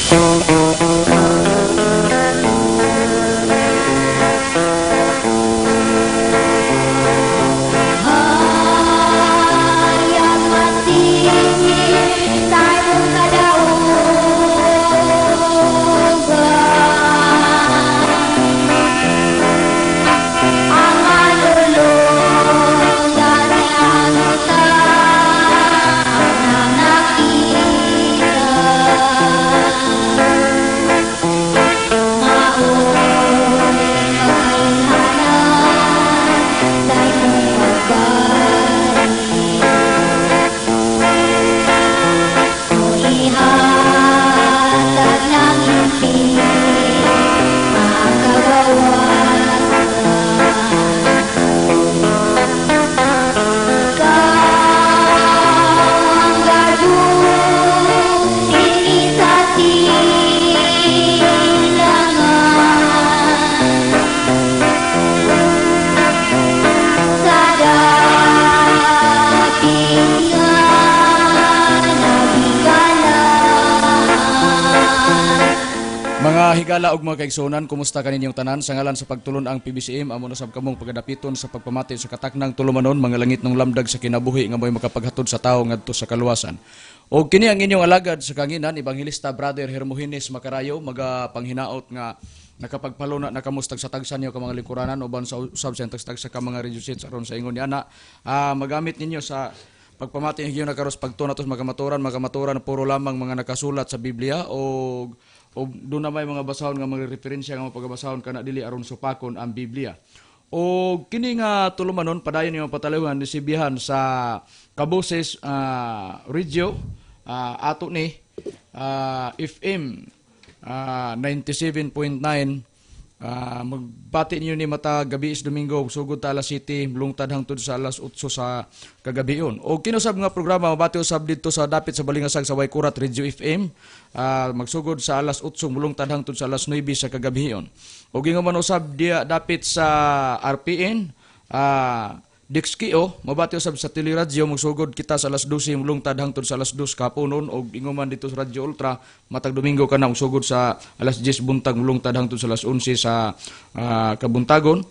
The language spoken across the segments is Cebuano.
Hayag masisir sa imong kadaugan. Ang madulungan sa ang nakita. Mao'y makailhanan sa imong pagbalik. Kung ihatag lang impit, makagawas ka. Ikaw ang gadug dinhi sa silangan, sa dapit nga naghigala. Mga higala ug mga kaigsuonan, kumusta kaninyong tanan? Sa ngalan sa pagtulon ang PBCM, amo na sab kamong pagadapiton sa pagpamati sa kataknang tulumanon, mga langit ng lamdag sa kinabuhi nga mo'y makapaghatod sa tawo ngadto sa kaluwasan. Og kini ang inyong alagad sa kanginan, Ebanghelista Brother Hermogenes Macarayo, magapanghinaot nga nakapagpaluna na kamo sa tagsa-tagsa niyo ka mga lingkuranan uban sa usab sa tagsa ka mga radio sets aron sa ingon ni ana magamit ninyo sa pagpamati higayon na karos pagtuon nato sa makamaturan, makamaturan puro lamang mga nakasulat sa Biblia o doon na may mga basahon nga mga referensya nga mapagabasahon kana dili aron supakon ang Biblia. O kini nga tulumanon padayon yung pataliwan ni sibihan sa Kaboses Radio ato ni FM 97.9. Magbati ninyo ni mata gabi is Domingo sugod ta alas 7 lungtad hangtod sa alas 8 sa kagabion. O kinusab nga programa mabati usab didto sa dapit sa Balingasag sa Waykurat Radio FM magsugod sa alas 8 mulungtad hangtod sa alas 9 sa kagabion. O gingon usab diya dapit sa RPN Dixkio, mabati usab sa Teleradyo, magsugod kita sa alas 12 mulungtad hangtod sa alas 2 kapunon, og ingon dito sa Radyo Ultra matag Domingo kana magsugod sa alas 10 buntag mulungtad hangtod sa alas 11 sa kabuntagon.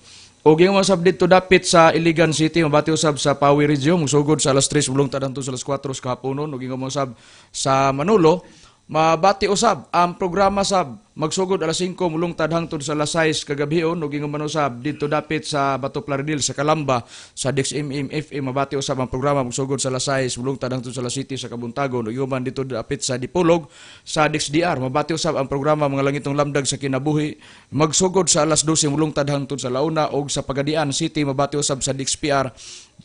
Og ingon usab dito dapit sa Iligan City, mabati usab sa Pawi Radio, magsugod sa alas 3 mulungtad hangtod sa alas 4 sa kapunon, og ingon usab sa Manolo, mabati usab ang programa sab magsugod alas 5 mulungtad hangtod sa alas 6 kagabion, ug ingon man usab didto dapit sa Bato Plaridel sa Calamba sa DXMM FM, mabati usab ang programa magsugod sa alas 6 mulungtad hangtod sa alas 7 sa kabuntagon, ug ingon man didto dapit sa Dipolog sa DXDR, mabati usab ang programa mga langitong lamdag sa kinabuhi magsugod sa alas 12 mulungtad hangtod sa launa, ug sa Pagadian City mabati usab sa DXPR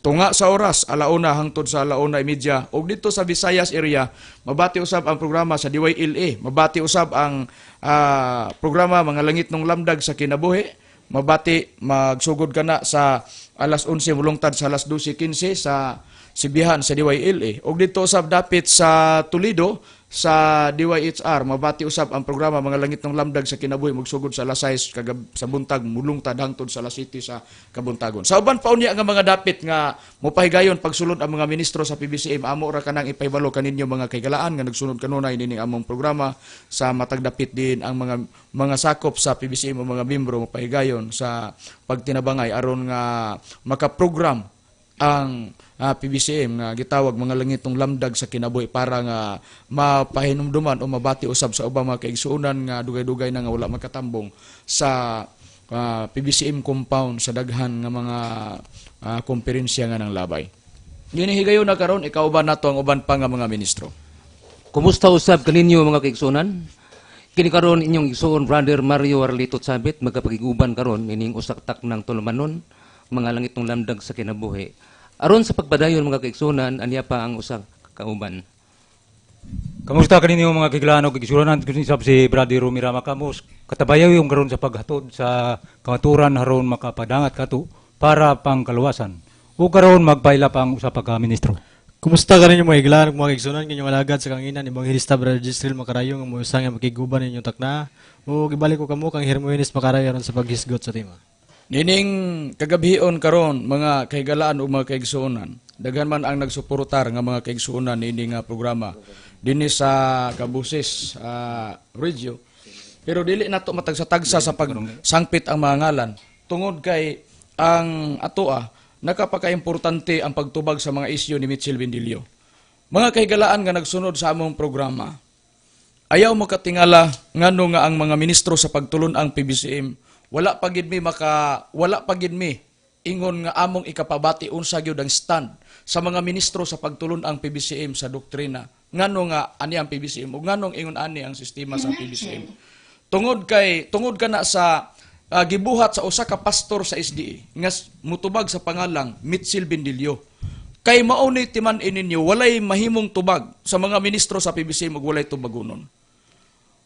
tunga sa oras alauna hangtod sa 1:30, ug dito sa Visayas area mabati usab ang programa sa DYLA, mabati usab ang programa mga langit ng lamdag sa kinabuhi, mabati magsugod kana sa alas 11 mulungtad sa alas 12:15 sa Sibihan sa DYLA, ug dito usab dapit sa Toledo sa DYHR mabati usab ang programa mga langit ng lamdag sa kinabuhi magsugod sa alas 6 sa buntag mulungtad hangtod sa alas 7 sa kabuntagon. Sa uban pa unya nga mga dapit nga mopahigayon pagsulod ang mga ministro sa PBCM, amo ra kanang ipahibalo kaninyo mga kahigalaan nga nagsunod kanunay nining among programa sa matag dapit din ang mga sakop sa PBCM o mga membro mopahigayon sa pagtinabangay aron nga makaprogram ang PBCM nga gitawag mga langitong lamdag sa kinabuhi para nga mapahinumduman o mabati usab sa ubang mga kaigsuonan nga dugay-dugay na nga wala makatambong sa PBCM compound sa daghan nga mga komperensya nga nang labay. Ginihigayon na karon ikaw ba nato ang uban pa nga mga ministro. Kumusta usab kaninyo mga kaigsuonan? Kini karon inyong igsuon Brother Mario Arlito Chabit magkapagiguban karon ining usak taknang tulumanon mga langitong lamdag sa kinabuhi. Aron sa pagpadayon mga kaigsuonan, aniya pa ang usa kauban. Kamusta kaninyo mga kiglaan og igsuonan? Sab si Brother Rumi Rama Camus. Katabayaw yung karon sa paghatod sa kamaturan haron makapadangat kato para pangkaluwasan. O karon magpaila pa ang usa pa ka ministro. Kumusta kaninyo mga higlaan ug mga igsuonan, inyong alagad sa kanginan Ebanghelista Brother Gisrel Macarayo nga mousang nga makiguban ninyong takna ug ibalik ko kamo kang Hermogenes Macarayo aron sa paghisgot sa tema. Nining kagabhion karon mga kahigalaan ug mga kaigsuonan, daghan man ang nagsuportar nga mga kaigsuonan niini nga programa. dinhi sa Kabuses Radio. Pero dili nato matagsa-tagsa sa pagsangpit ang mga ngalan tungod kay ang atoa nakapakaimportante ang pagtubag sa mga isyu ni Mitchell Bendillo. Mga kahigalaan nga nagsunod sa among programa, ayaw mo katingala ngano nga ang mga ministro sa pagtulon-ang PBCM wala pa gid mi ingon nga among ikapabati unsa gyud ang stand sa mga ministro sa pagtulon-ang PBCM sa doktrina, ngano nga ani ang PBCM ug nganong ingon ani ang sistema sa PBCM, tungod kana sa gibuhat sa usa ka pastor sa SDA nga mutubag sa pangalang Mitchell Bendillo. Kay mao ni timan-i ninyo, walay mahimong tubag sa mga ministro sa PBCM ug walay tubagunon.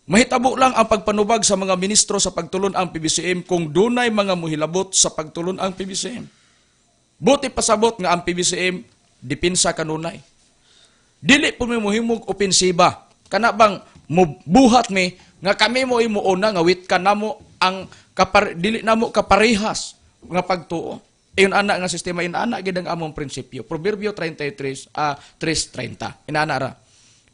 Mahitabo lang ang pagpanubag sa mga ministro sa pagtulon-ang PBCM kung dunay mga muhilabot sa pagtulon-ang PBCM. Buti pasabot nga ang PBCM dipinsa kanunay. Dili po mi mohimog opensiba. Kana bang mubuhat mi nga kami mo imuuna nga wit ka namo ang dili namo kaparehas nga pagtuo. Iyon ana nga sistema, iyon ana gid ang among prinsipyo. Proverbio 33 3:30. Inana ra.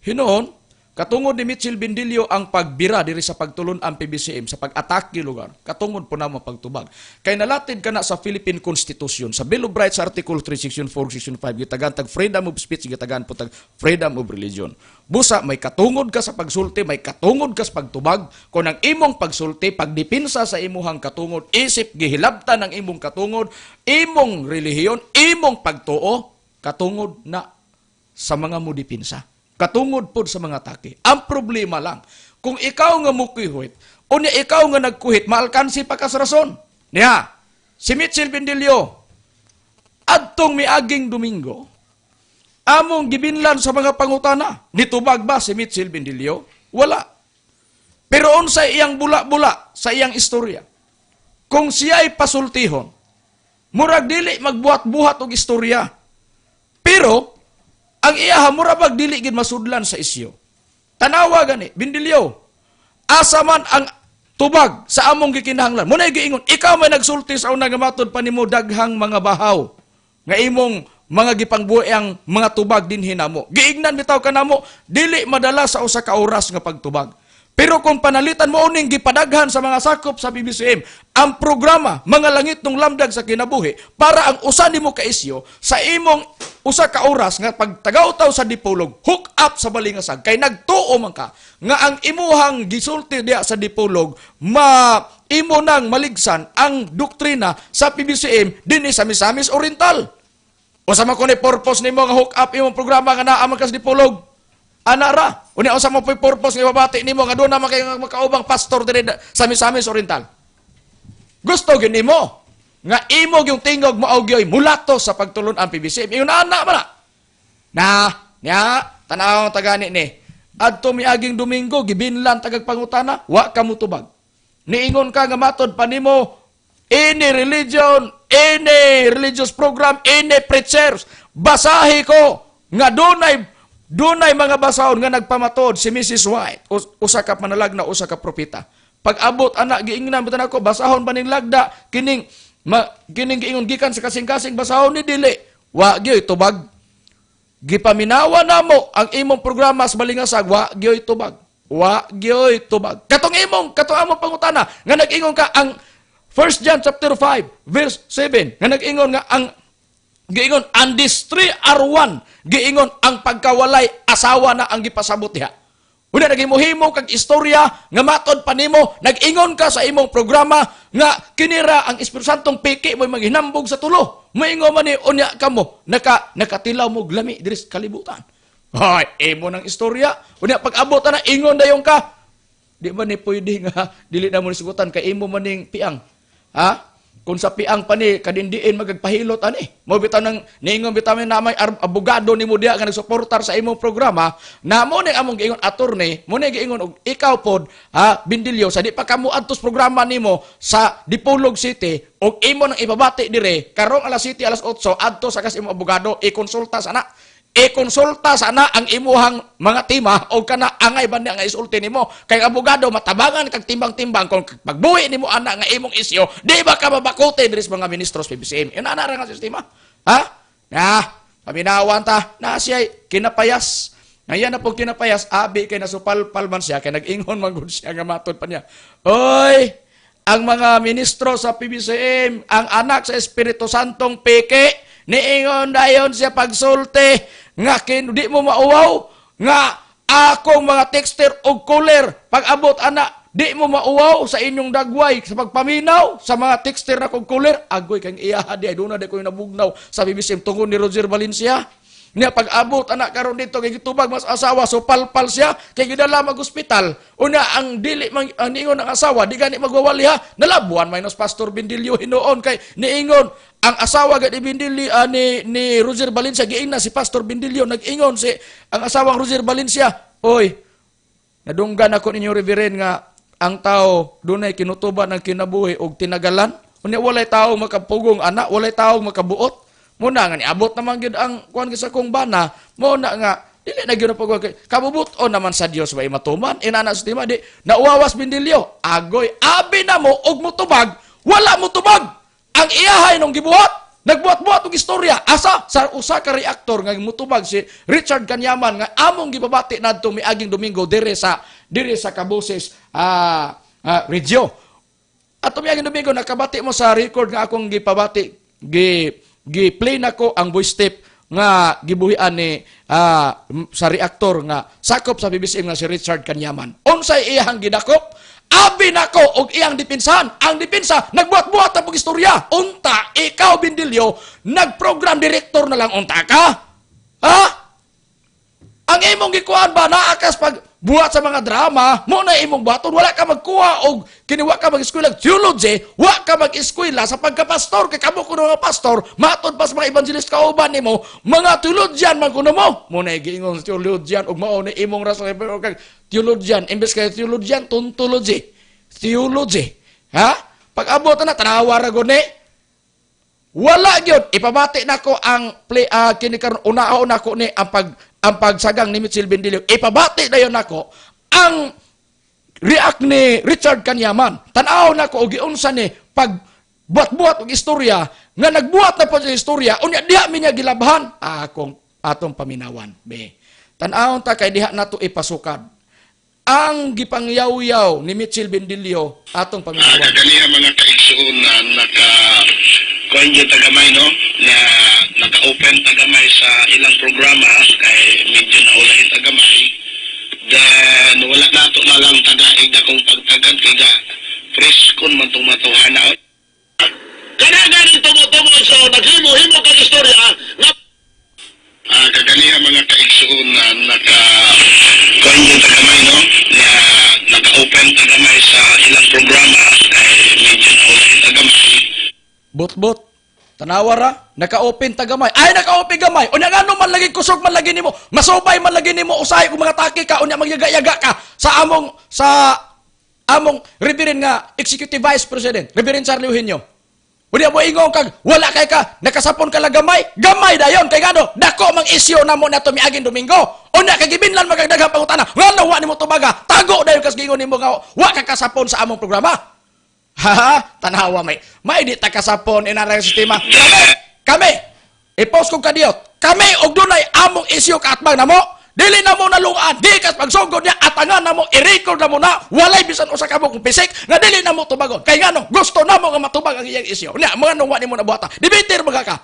Hinuon, katungod ni Mitchell Bendillo ang pagbira diri sa pagtulon ang PBCM sa pag-atake lugar, katungod po namo pagtubag. Kay nalatid kana sa Philippine Constitution, sa Bill of Rights, Article 3, Section 4, Section 5, gitagan tag freedom of speech, gitagan po tag freedom of religion. Busa, may katungod ka sa pagsulti, may katungod ka sa pagtubag. Kung ang imong pagsulti, pagdipinsa sa imuhang katungod, isip gihilabtan ang imong katungod, imong relihiyon, imong pagtuo, katungod na sa mga mudipinsa. Katungod pod sa mga atake. Ang problema lang, kung ikaw nga mukuhit, unya ikaw nga nagkuhit, maalkansi pa ka sa rason. Niya, si Mitchell Bendillo, adtong miaging Domingo, among gibinlan sa mga pangutana, nitubag ba si Mitchell Bendillo? Wala. Pero unsay iyang bula-bula sa iyang istorya? Kung siya ay pasultihon, murag dili magbuhat-buhat og istorya. Pero ang iyaha mura bag dili gid masudlan sa isyo. Tanawa gani, Bendillo, asa man ang tubag sa among gikinahanglan? Muna giingon, ikaw may nagsulti sa una nga matod pa nimo daghang mga bahaw nga imong mga gipangbuhi ang mga tubag dinhi namo. Giingnan bitaw kanamo dili madala sa usa ka oras nga pagtubag. Pero kung panalitan mo uning gipadaghan sa mga sakop sa PBCM ang programa mga langit ng lamdag sa kinabuhi para ang usa nimo ka isyo sa imong usa ka oras nga pagtagaw-taw sa Dipolog, hook up sa Balingasag, kay nagtuo man ka nga ang imuhang gisulti diya sa Dipolog ma imo nang maligsan ang doktrina sa PBCM dinhi sa Misamis Oriental. Usa man kuno purpose nimo nga hook up imong programa nga naa man ka sa Dipolog? Ana ra. Unya unsa mo po'y purpose nga ibabati nimo nga doon naman kayo nga makaubang pastor diri sa Misamis Oriental? Gusto gyud nimo nga imo gyung tingog mao gyoy mulato sa pagtulon ang PBCM. Ingon ana man na. Na, nya tan-aw tagani ni. Adto miaging Domingo gibinlan tagag pangutana, wa ka mutubag. Niingon ka nga matod pa nimo any religion, any religious program, any preachers, basahi ko nga dunay dunay mga basahon nga nagpamatod si Mrs. White, usa ka manalag na usa ka propeta. Pag-abot ana giingnan bitan ako basahon ba ning lagda kining ma, kining giingon gikan sa kasing-kasing, basahon ni dili. Wa gyoy tubag. Gipaminawa namo ang imong programa sa Balingasag, wa gyoy tubag. Wa gyoy tubag. Katong imong katong among pangutana nga nag-ingon ka ang 1 John chapter 5 verse 7 nga nag-ingon nga ang giingon and these three are one, giingon ang pagkawalay asawa na ang gipasabot diha. Una naghimuhimo kag istorya nga matod pa nimo nag-ingon ka sa imong programa nga kinira ang Espiritu Santong piki mo maghinambog sa tulo. Moingon man ni unya kamo nakatilaw mo glami diri sa kalibutan. Hoy, imo nang istorya. Unya pag-abot na ingon dayon ka. Di ba ni pwede nga dili na mo nisugutan kay imo maning piang. Ha? Kung sa piang pa ni kadindiin magagpahilot ani. Mo bitaw nang niingon bitaw na may abogado nimo diha nga nagsuportar sa imong programa, na mo ni among giingon attorney, mo ni giingon og ikaw pod ha Bindilyo sa di pa kamo adtos programa nimo sa Dipolog City og imo nang ipabati dire karong alas 7, alas 8 adto sa kas imong abogado ikonsulta sana. Ikonsulta sana ang imuhang mga tima o kana angay ba niya nga isulti nimo kay abogado matabangan kag timbang-timbang kung pagbuhi nimo ana nga imong isyo di ba ka mabakote diri sa mga ministros PBCM. Yun ana ra nga sistema, ha? Na paminawan ta na siya kinapayas Ngayon na po kinapayas, abi kay nasupalpal man siya, kay nag-ingon man gud siya nga matod pa niya. Oy, ang mga ministro sa PBCM, ang anak sa Espiritu Santong peke, niingon dayon siya pagsulti, nga di mo mauwaw, nga akong mga texter og cooler, pag-abot anak, di mo mauwaw sa inyong dagway sa pagpaminaw sa mga texter na kong cooler, agoy kang iyaha di ay doon na di ko yung nabugnaw sa PBCM tungod ni Roger Valencia. Niya pag-abot anak karon dito kay gitubag mas asawa so palpal siya kay gidala mag ospital. Unya ang dili man ang niingon ang asawa di gani magwawali ha, nalabuan minus Pastor Bindilio hinuon kay niingon ang asawa gani Bindilio ni Roger Valencia giingna si Pastor Bindilio nag-ingon si ang asawang Roger Valencia, oy nadunggan ako ninyo reverend nga ang tao dunay kinutuban ng kinabuhi og tinagalan. Unya walay tao makapugong anak, walay tao makabuot. Muna nga niabot naman gyud ang kuan sa kong bana, muna nga dili na gyud pag kabubuton naman sa Dios way matuman inana sa tima di nauwawas Bindilio. Agoy abi na mo og motubag, wala mo tubag. Ang iyahay nung gibuhat, nagbuhat-buhat og istorya asa sa usa ka reaktor nga motubag si Richard Kanyaman nga among gibabati nadto miaging Domingo dire sa Kaboses Radio. Ato miaging Domingo nakabati mo sa record nga akong gipabati, gi-play nako ang voice tape nga gibuhian ni sa reaktor nga sakop sa PBCM nga si Richard Kanyaman. Unsay iyang gidakop? Abi nako og iyang dipinsahan. Ang dipinsa nagbuhat-buhat ang istorya. Unta ikaw Bindilio nag-program director na lang unta ka? Ha? Ang imong gikuan ba naakas pag buhat sa mga drama, mo na imong buhaton, wala ka magkuha og kini wa ka mag-eskwela theology, wa ka mag-eskwela sa pagkapastor kay kamo kuno nga pastor, matod pa sa mga evangelist kauban nimo, mga theologian man kuno mo. Mo na giingon theologian og mao ni imong rason pero kag theologian imbes kay theologian tontology. Theology. Ha? Pag-abot na tanawa ra gud ni. Wala gyud ipabati nako ang play kini karon unao nako ni ang pagsagang ni Mitchell Bindilio. Ipabati dayon nako ang react ni Richard Kanyaman. Tan-aw nako og giunsa ni pag buhat-buhat og istorya nga nagbuhat na po sa istorya unya diha mi niya gilabhan akong atong paminawan. Be. Tan-awon ta kay diha nato ipasukad ang gipangyaw-yaw ni Mitchell Bindilio atong paminawan. Kaniya mga kaigsuon na naka kuan jud tagamay no na naka-open tagamay sa ilang programa kay medyo naulahin tagamay dan wala nato na lang tagaig akong pagtagan kay ga preskon man tong matuhana. Kana ganing tumo-tumo so naghimo-himo kag istorya nga kaganiha mga kaigsuon na naka kuan jud tagamay no na naka-open tagamay sa ilang programa kay medyo naulahin tagamay. Bot-bot. Tanawa ra, naka-open ta gamay. Ay, naka-open gamay. Unya ngano man lagi kusog man lagi nimo. Masubay man lagi nimo usahay kung mga taki ka unya magyaga-yaga ka sa among Reverend nga Executive Vice President, Reverend Charlie Eugenio. Unya mo ingong kag wala kay ka, nakasapon ka lang gamay. Gamay dayon kay ngano dako mang isyu namo nato miaging Domingo. Unya kay gibinlan magagdaghang pangutana. Ngano wa nimo tubaga? Tago dayon kas giingon nimo nga wa ka kasapon sa among programa. Ha, tanawa may. May di ta kasapon inarang sistema. Kami, i-post kong kadiyot. Kami og dunay among isyu kaatbang namo. Dili na mo nalungan, di kas pagsugod niya atangan namo, i-record namo na walay bisan usa ka buok pisik nga dili namo tubagon. Kay ngano gusto namo nga matubag ang iyang isyu. Nya mga nung wa nimo nabuhata. Debater mga ka.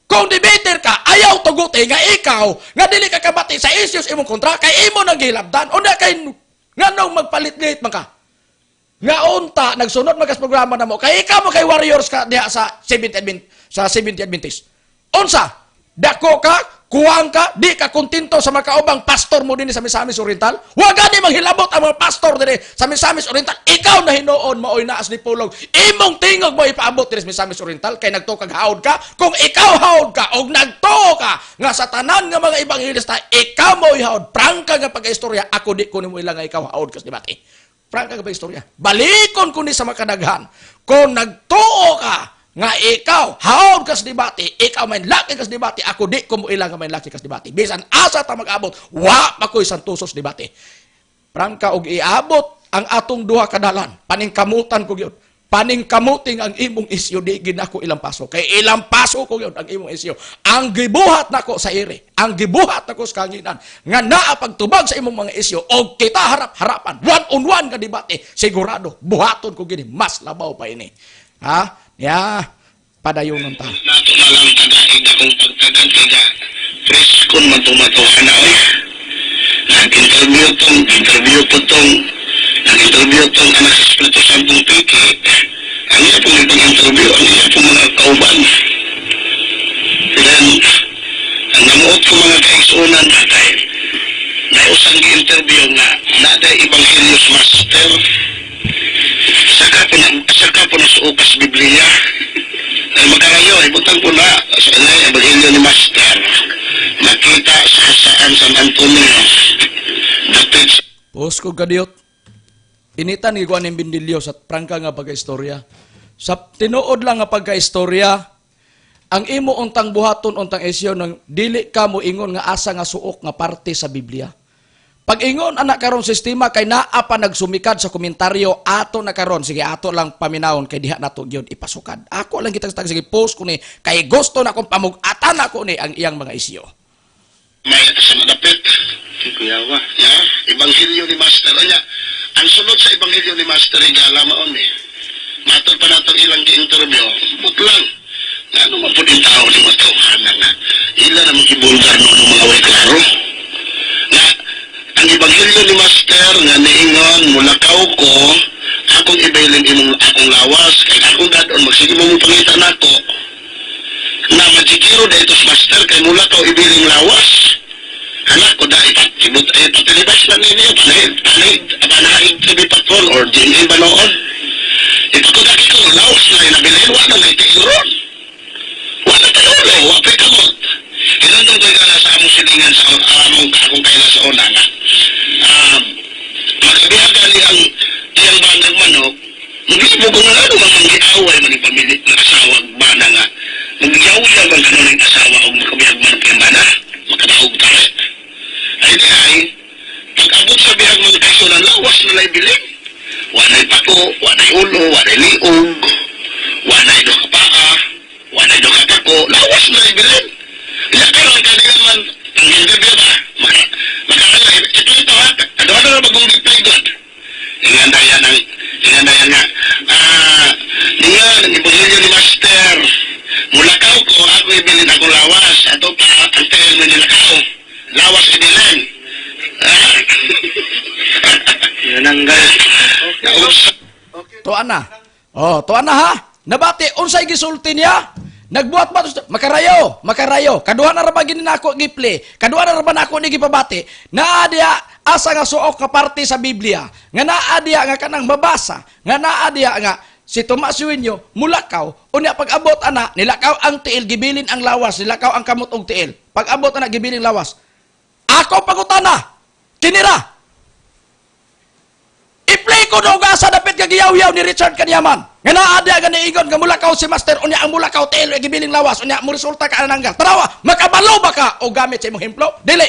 Kung debater ka, ayaw tuguti nga ikaw nga dili ka kabati sa issues imong kontra kay imo nang gihilabdan. Unya kay nganong magpalit-lit man ka. Nga unta nagsunod magas programa namo kay ikaw mo kay warriors ka diha sa 70 sa 70 Adventist. Unsa? Dako ka, kuwang ka, di ka kontento sa makaubang pastor mo dinhi sa Misamis Oriental? Wa gani manghilabot ang mga pastor dinhi sa Misamis Oriental. Ikaw na hinuon maoy naas ni Pulong. Imong tingog mo ipaabot dinhi sa Misamis Oriental kay nagtuo kag haod ka. Kung ikaw haod ka og nagtuo ka nga sa tanan nga mga ebanghelista ikaw mo'y haod. Prangka nga pagkaistorya, ako di ko nimo ilang nga ikaw haod kas debate. Prangka nga pagkaistorya. Balikon ko ni sa makadaghan. Kung nagtuo ka nga ikaw haod kas debate, ikaw may laki kas debate, ako di ko mo ilang nga may laki kas debate. Bisan asa ta mag-abot, wa pa ko'y santusos debate. Prangka og iabot ang atong duha kadalan, paningkamutan ko gyud. Paning kamuting ang imong isyu, di gid nako ilang paso. Kay ilang paso ko yun ang imong isyu. Ang gibuhat nako sa ere, ang gibuhat nako sa kanginan, nga naa pagtubag sa imong mga isyu, og kita harap-harapan, one on one nga debate, sigurado, buhaton ko gini, mas labaw pa ini. Ha? Ya, padayonon ta. Nato na lang tagaig akong pagtagan kay ga preskon man tumatuhan na oy. Nag-interview tong, interview po tong, nag-interview tong anak sa Espiritu Santong Piki. Ang iya pong ipang-interview, ang iya pong mga kauban. Then, ang namuot ko mga kaigsunan kay nausang gi-interview nga nada Ebanghelyo sa Master saka po na sa ukas Biblia ay makarayo ibutang po na sa na Ebanghelyo ni Master makita sa saan San Antonio dapit sa Post ko kadiyot. Initan ni Juan Bindilyo sa prangka nga pagkaistorya. Sa tinuod lang nga pagkaistorya, ang imo untang buhaton untang isyo ng dili ka mo ingon nga asa nga suok nga parte sa Biblia. Pag ingon anak karon sistema kay naa pa nagsumikad sa komentaryo ato na karon, sige, ato lang paminawon kay diha nato gyud ipasukad. Ako lang kitang sige, post ko ni kay gusto na akong pamug-atan ako ni ang iyang mga isyo. May sa dapit Kuyawa. Ya, Ebanghelyo ni Master. Anya, ang sunod sa Ebanghelyo ni Master Higala maon eh. Matod pa nato ilang gi-interview, butlang. Nga ano man po din tao ni mga tawhana nga. Ila na magibulgar no ng mga way klaro. Nga, ang Ebanghelyo ni Master nga niingon, mulakaw ko, akong ibailin imong akong lawas, kay akong dadon, magsige mo mong pangita nako, na majigiro dahito sa Master, kay mulakaw ibiling lawas. Anak ko dahil ibut ay patilibas na ninyo panahig panahig panahig TV Patrol or GMA ba noon ipakudaki ko lawas na inabilin wala na itiil ron, wala tayo ulo, wa pa'y kamot. Hinandong ko'y gala sa among silingan sa among akong kaila sa una nga makabihag gali ang iyang banag manok, maglibo ko nga ano mang manggiaway man yung pamilya ng asawa bana nga magyawyaw man kano ng asawa og makabihag manok yung bana makadaog tare ay di ay pag abot sa bihag mga kaisunan, lawas na lay bilin, walay pako, walay ulo, walay liog, walay do ka paa, walay do ka pako, lawas na lay bilin. Iya karon kanila man ang interview ba maka maka ito ito ha, ano ano na bagong reply God. Ingandayan ang ingandayan nga ingan ang Ebanghelyo ni Master, mulakaw ko, ako ibilin akong lawas, ato pa ang tiil mo nilakaw, lawas ibilin. Ah. Nananggal. Nausa Tuan na. Oh, tuan na ha. Nabati unsay gisulti niya? Nagbuhat ba to- makarayo, makarayo. Kaduha na ra ba gini nako gipli? Kaduha na ra ba nako ni gipabati? Naa diya asa nga suok ka parte sa Biblia. Nga naa diya nga kanang mabasa. Nga naa diya nga si Tomas Sueño mulakaw, unya pag-abot ana nilakaw ang tiil, gibilin ang lawas, nilakaw ang kamot og tiil. Pag-abot ana, gibilin lawas. Ako pangutana kinira. I-play ko no asa dapit nga giyaw-yaw ni Richard Kanyaman. Nga naa diya nga niingon nga mulakaw si Master, unya ang mulakaw tiil e gibiling lawas, unya mo resulta ka ananggal. Tanawa, makabalo ba ka o gamit sa imong hemplo? Dili.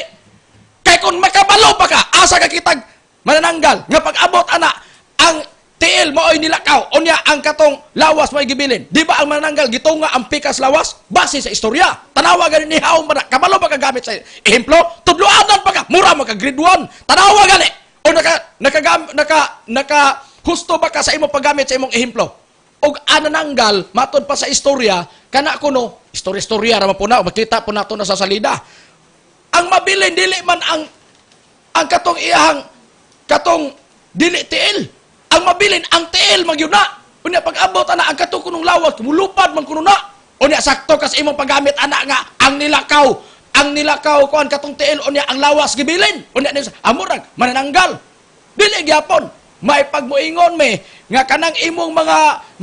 Kay kung makabalo pa ka, asa ka kitag manananggal nga pag-abot ana ang tiil maoy nilakaw, unya ang katong lawas maoy gibilin. Di ba ang manananggal gitunga ang pikas lawas base sa istorya? Tanawa gani ni haom ba na, kabalo ba ka gamit sa ehemplo? Tudloanan pa ka, mura maka grade 1. Tanawa gani o naka naka naka naka husto ba ka sa imong paggamit sa imong ehemplo? Og anananggal matod pa sa istorya kana kuno, istorya-istorya ra man po na, makita po nato na sa salida. Ang mabilin dili man ang katong iyahang katong dili tiil. Ang mabilin ang tiil magyud na. Unya pag-abot ana ang katong kunong lawas mulupad man kuno na. Unya sakto kas imong paggamit ana nga ang nilakaw kuan katong tiil, unya ang lawas gibilin. Unya ni amurag manananggal. Dili gyapon maipagmoingon me nga kanang imong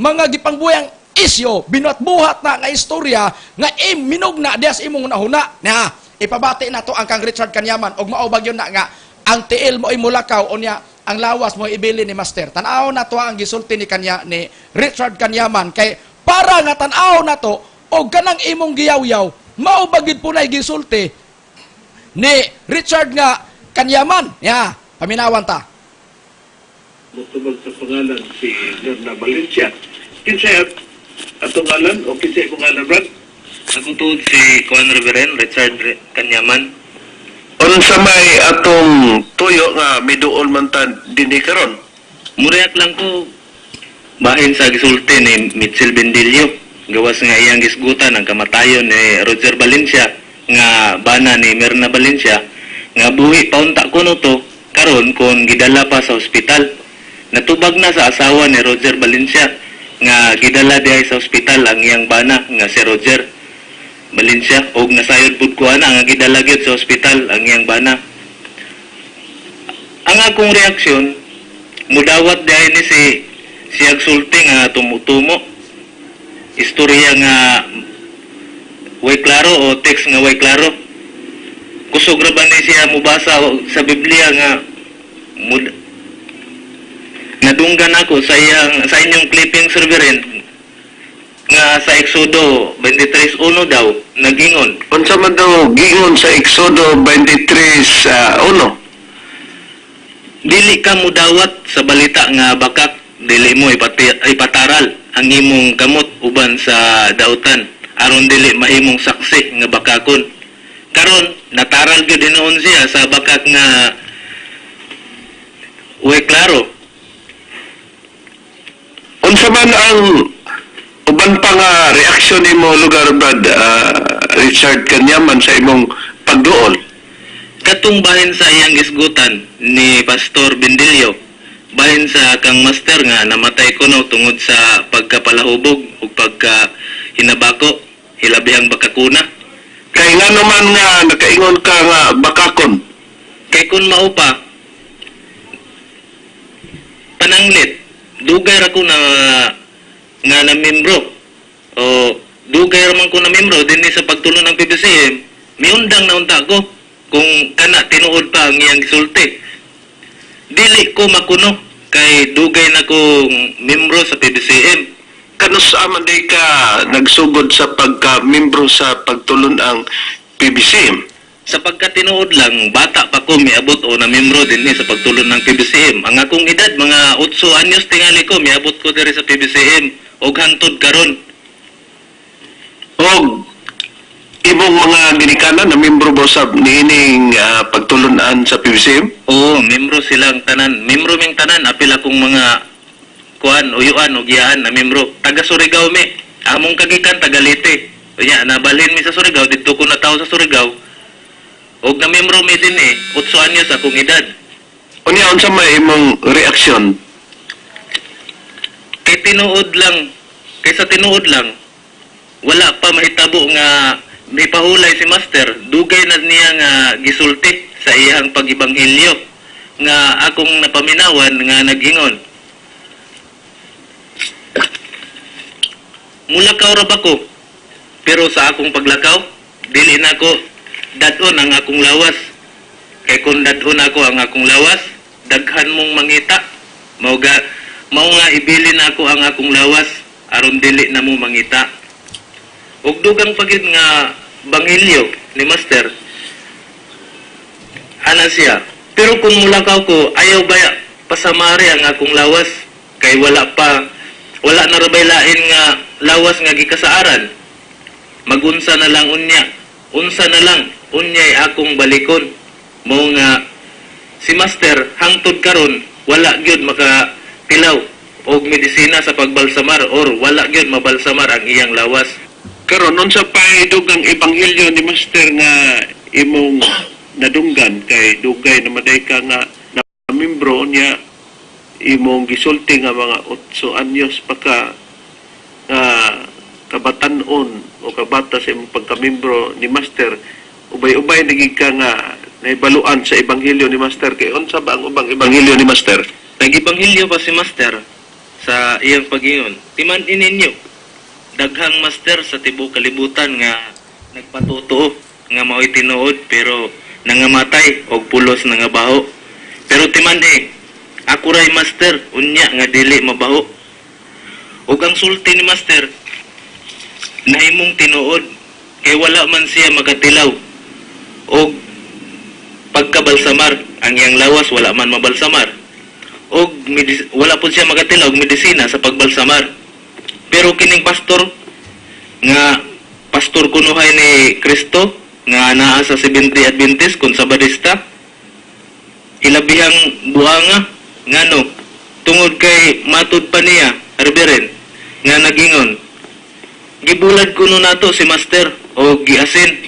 mga gipangbuyang isyo binuhat-buhat na nga istorya nga im minog na diya sa imong hunahuna. Na ipabati na to ang kang Richard Kanyaman og mao bagyon na nga ang tiil mo ay mulakaw, unya ang lawas mo ibili ni Master. Tan-aw na to ang gisulti ni kanya ni Richard Kanyaman kay para nga tan-aw na to og kanang imong giyaw-yaw mao bagid po na gisulti ni Richard nga Kanyaman. Ya, paminawan ta. Mutubag sa pangalan si Lorna Valencia. Kinsa atong ngalan o kinsa imong ngalan, Brad? Akong tuod si Juan Reverend Richard Kanyaman. Unsa may atong tuyo nga miduol man ta dinhi karon? Muriak lang ko bahin sa gisulti ni Mitchell Bendillo. Gawas nga iyang gisgutan ang kamatayon ni Roger Valencia nga bana ni Mirna Valencia nga buhi paunta kuno to karon kon gidala pa sa ospital. Natubag na sa asawa ni Roger Valencia nga gidala dihay sa ospital ang iyang bana nga si Roger Valencia og nasayod pud ko ana nga gidala gyud sa ospital ang iyang bana. Ang akong reaksyon, mudawat dihay ni si siyag sulti nga tumutumo, istorya nga way klaro o text nga way klaro. Kusog ra ba ni siya mubasa sa Biblia nga nadunggan ako sa iyang sa inyong clipping, Reverend, nga sa Exodo 23:1 daw nagingon. Unsa man daw giingon sa Exodo 23:1? Dili ka mudawat sa balita nga bakak, dili mo ipataral ang imong kamot uban sa dautan aron dili mahimong saksi nga bakakon. Karon nataral gyud hinuon siya sa bakak nga way klaro. Unsa man ang uban pa nga reaksyon nimo lugar, Brad Richard Kanyaman, sa imong pagduol? Katong bahin sa iyang gisgutan ni Pastor Bendillo bahin sa kang Master nga namatay kuno tungod sa pagkapalahubog ug pagka hinabako, hilabihang bakakuna. Kay ngano man nga nakaingon ka nga bakakon? Kay kun mao pa, pananglit, dugay ra ko na nga na membro o dugay ra man ko na membro dinhi sa pagtulon ng PBCM, miundang na unta ko kung kana tinuod pa ang iyang gisulti. Dili ko makuno kay dugay na kong membro sa PBCM. Kanus-a man day ka nagsugod sa pagka-membro sa pagtulon ang PBCM? Sa pagkatinuod lang, bata pa ko miabot o na membro dinhi sa pagtulon ng PBCM. Ang akong edad, mga 8 anyos tingali ko miabot ko diri sa PBCM og hantod karon. Og imong mga ginikanan na membro ba sa niining pagtulunan sa PBCM? Oo, membro silang tanan. Membro ming tanan, apil akong mga kuan, uyuan o giyaan na membro. Taga Surigao mi. Among kagikan taga Leyte. Unya, nabalhin mi sa Surigao, didto ko natawo sa Surigao. Og na membro mi din eh, 8 anyos akong edad. Unya, unsa may imong reaksyon? Kay tinuod lang, kaysa tinuod lang, wala pa mahitabo nga may pahulay si Master, dugay na niya nga gisulti sa iyang pag-ebanghelyo nga akong napaminawan nga nag-ingon. Mulakaw ra ba ko? Pero sa akong paglakaw, dili na ako dad-on ang akong lawas. Kay kung dad-on ako ang akong lawas, daghan mong mangita. Mao nga ibilin ako ang akong lawas aron dili na mo mangita. Ug dugang pagid nga bangilyo ni Master. Ana siya. Pero kung mulakaw ko, ayaw baya pasamari ang akong lawas kay wala na rabay lain nga lawas nga gikasaaran. Magunsa na lang unya. Unsa na lang unyay akong balikon. Mao nga si Master hangtod karon wala gyud makatilaw og medisina sa pagbalsamar or wala gyud mabalsamar ang iyang lawas. Karon, unsa pay dugang ebanghelyo ni Master nga imong nadunggan kay dugay na maday ka nga na membro niya, imong gisulti nga mga 8 anyos pa ka nga kabatan-on o kabata sa imong pagkamembro ni Master, ubay-ubay naging ka nga naibaluan sa ebanghelyo ni Master? Kay unsa ba ang ubang ebanghelyo ni Master? Nag-ebanghelyo pa si Master sa iyang pag-ingon. Timan-i ninyo, daghang master sa tibuok kalibutan nga nagpatotoo nga mao'y tinuod pero nangamatay og pulos nangabaho. Pero timan-i, ako ray master unya nga dili mabaho. Ug ang sulti ni Master nahimong tinuod kay wala man siya makatilaw og pagkabalsamar ang iyang lawas, wala man mabalsamar. og wala pud siya makatila og medisina sa pagbalsamar. Pero kining pastor nga pastor kunuhay ni Kristo nga naa sa Seventh-day Adventist kun Sabadista, ilabihang buanga. Ngano? Tungod kay matud pa niya, Reverend, nga nagingon, gibulad kuno nato si Master o giasin.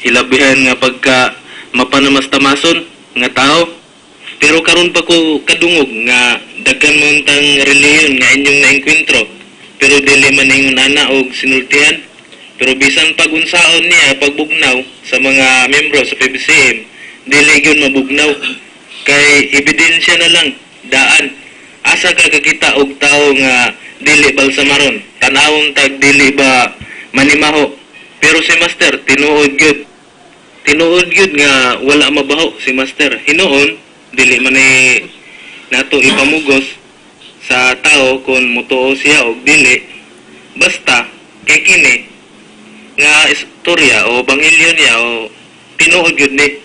Ilabihan nga pagka mapanamastamason nga tao. Pero karon pa ko kadungog nga daghan man tang relihiyon nga inyong naengkwentro, pero dili man ingon ana og sinultihan. Pero bisan pagunsaon niya pagbugnaw sa mga membro sa PBCM, dili gyud mabugnaw kay ebidensya na lang daan. Asa ka kakita og tawo nga dili balsamaron? Tanawon tag dili ba manimaho? Pero si Master, tinuod gyud, tinuod gyud nga wala mabaho si Master. Hinuon dili man ni nato ipamugos sa tao kung mutuo siya og dili, basta kay kini nga istorya o bangilyo niya o tinuod gyud ni.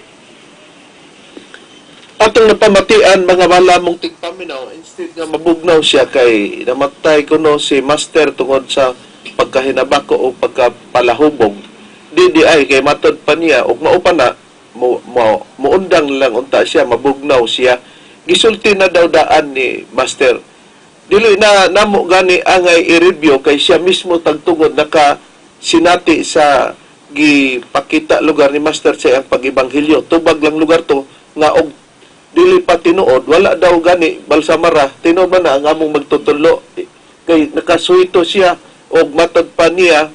Atong napamatian, mga wala mong tigpaminaw, instead nga mabugnaw siya kay namatay kuno si Master tungod sa pagkahinabako o pagkapalahubog, di ay kay matod pa niya og mao pa na mo, mo, muundang lang unta siya, mabugnaw siya. Gisulti na daw daan ni Master. Dili na namo gani angay i-review kay siya mismo tagtugod naka sinati sa gipakita lugar ni Master sa iyang pag-ebanghelyo. Tubag lang lugar to nga og dili pa tinuod, wala daw gani balsamara. Tinuod ba na ang among magtutudlo kay nakasuhito siya og matod pa niya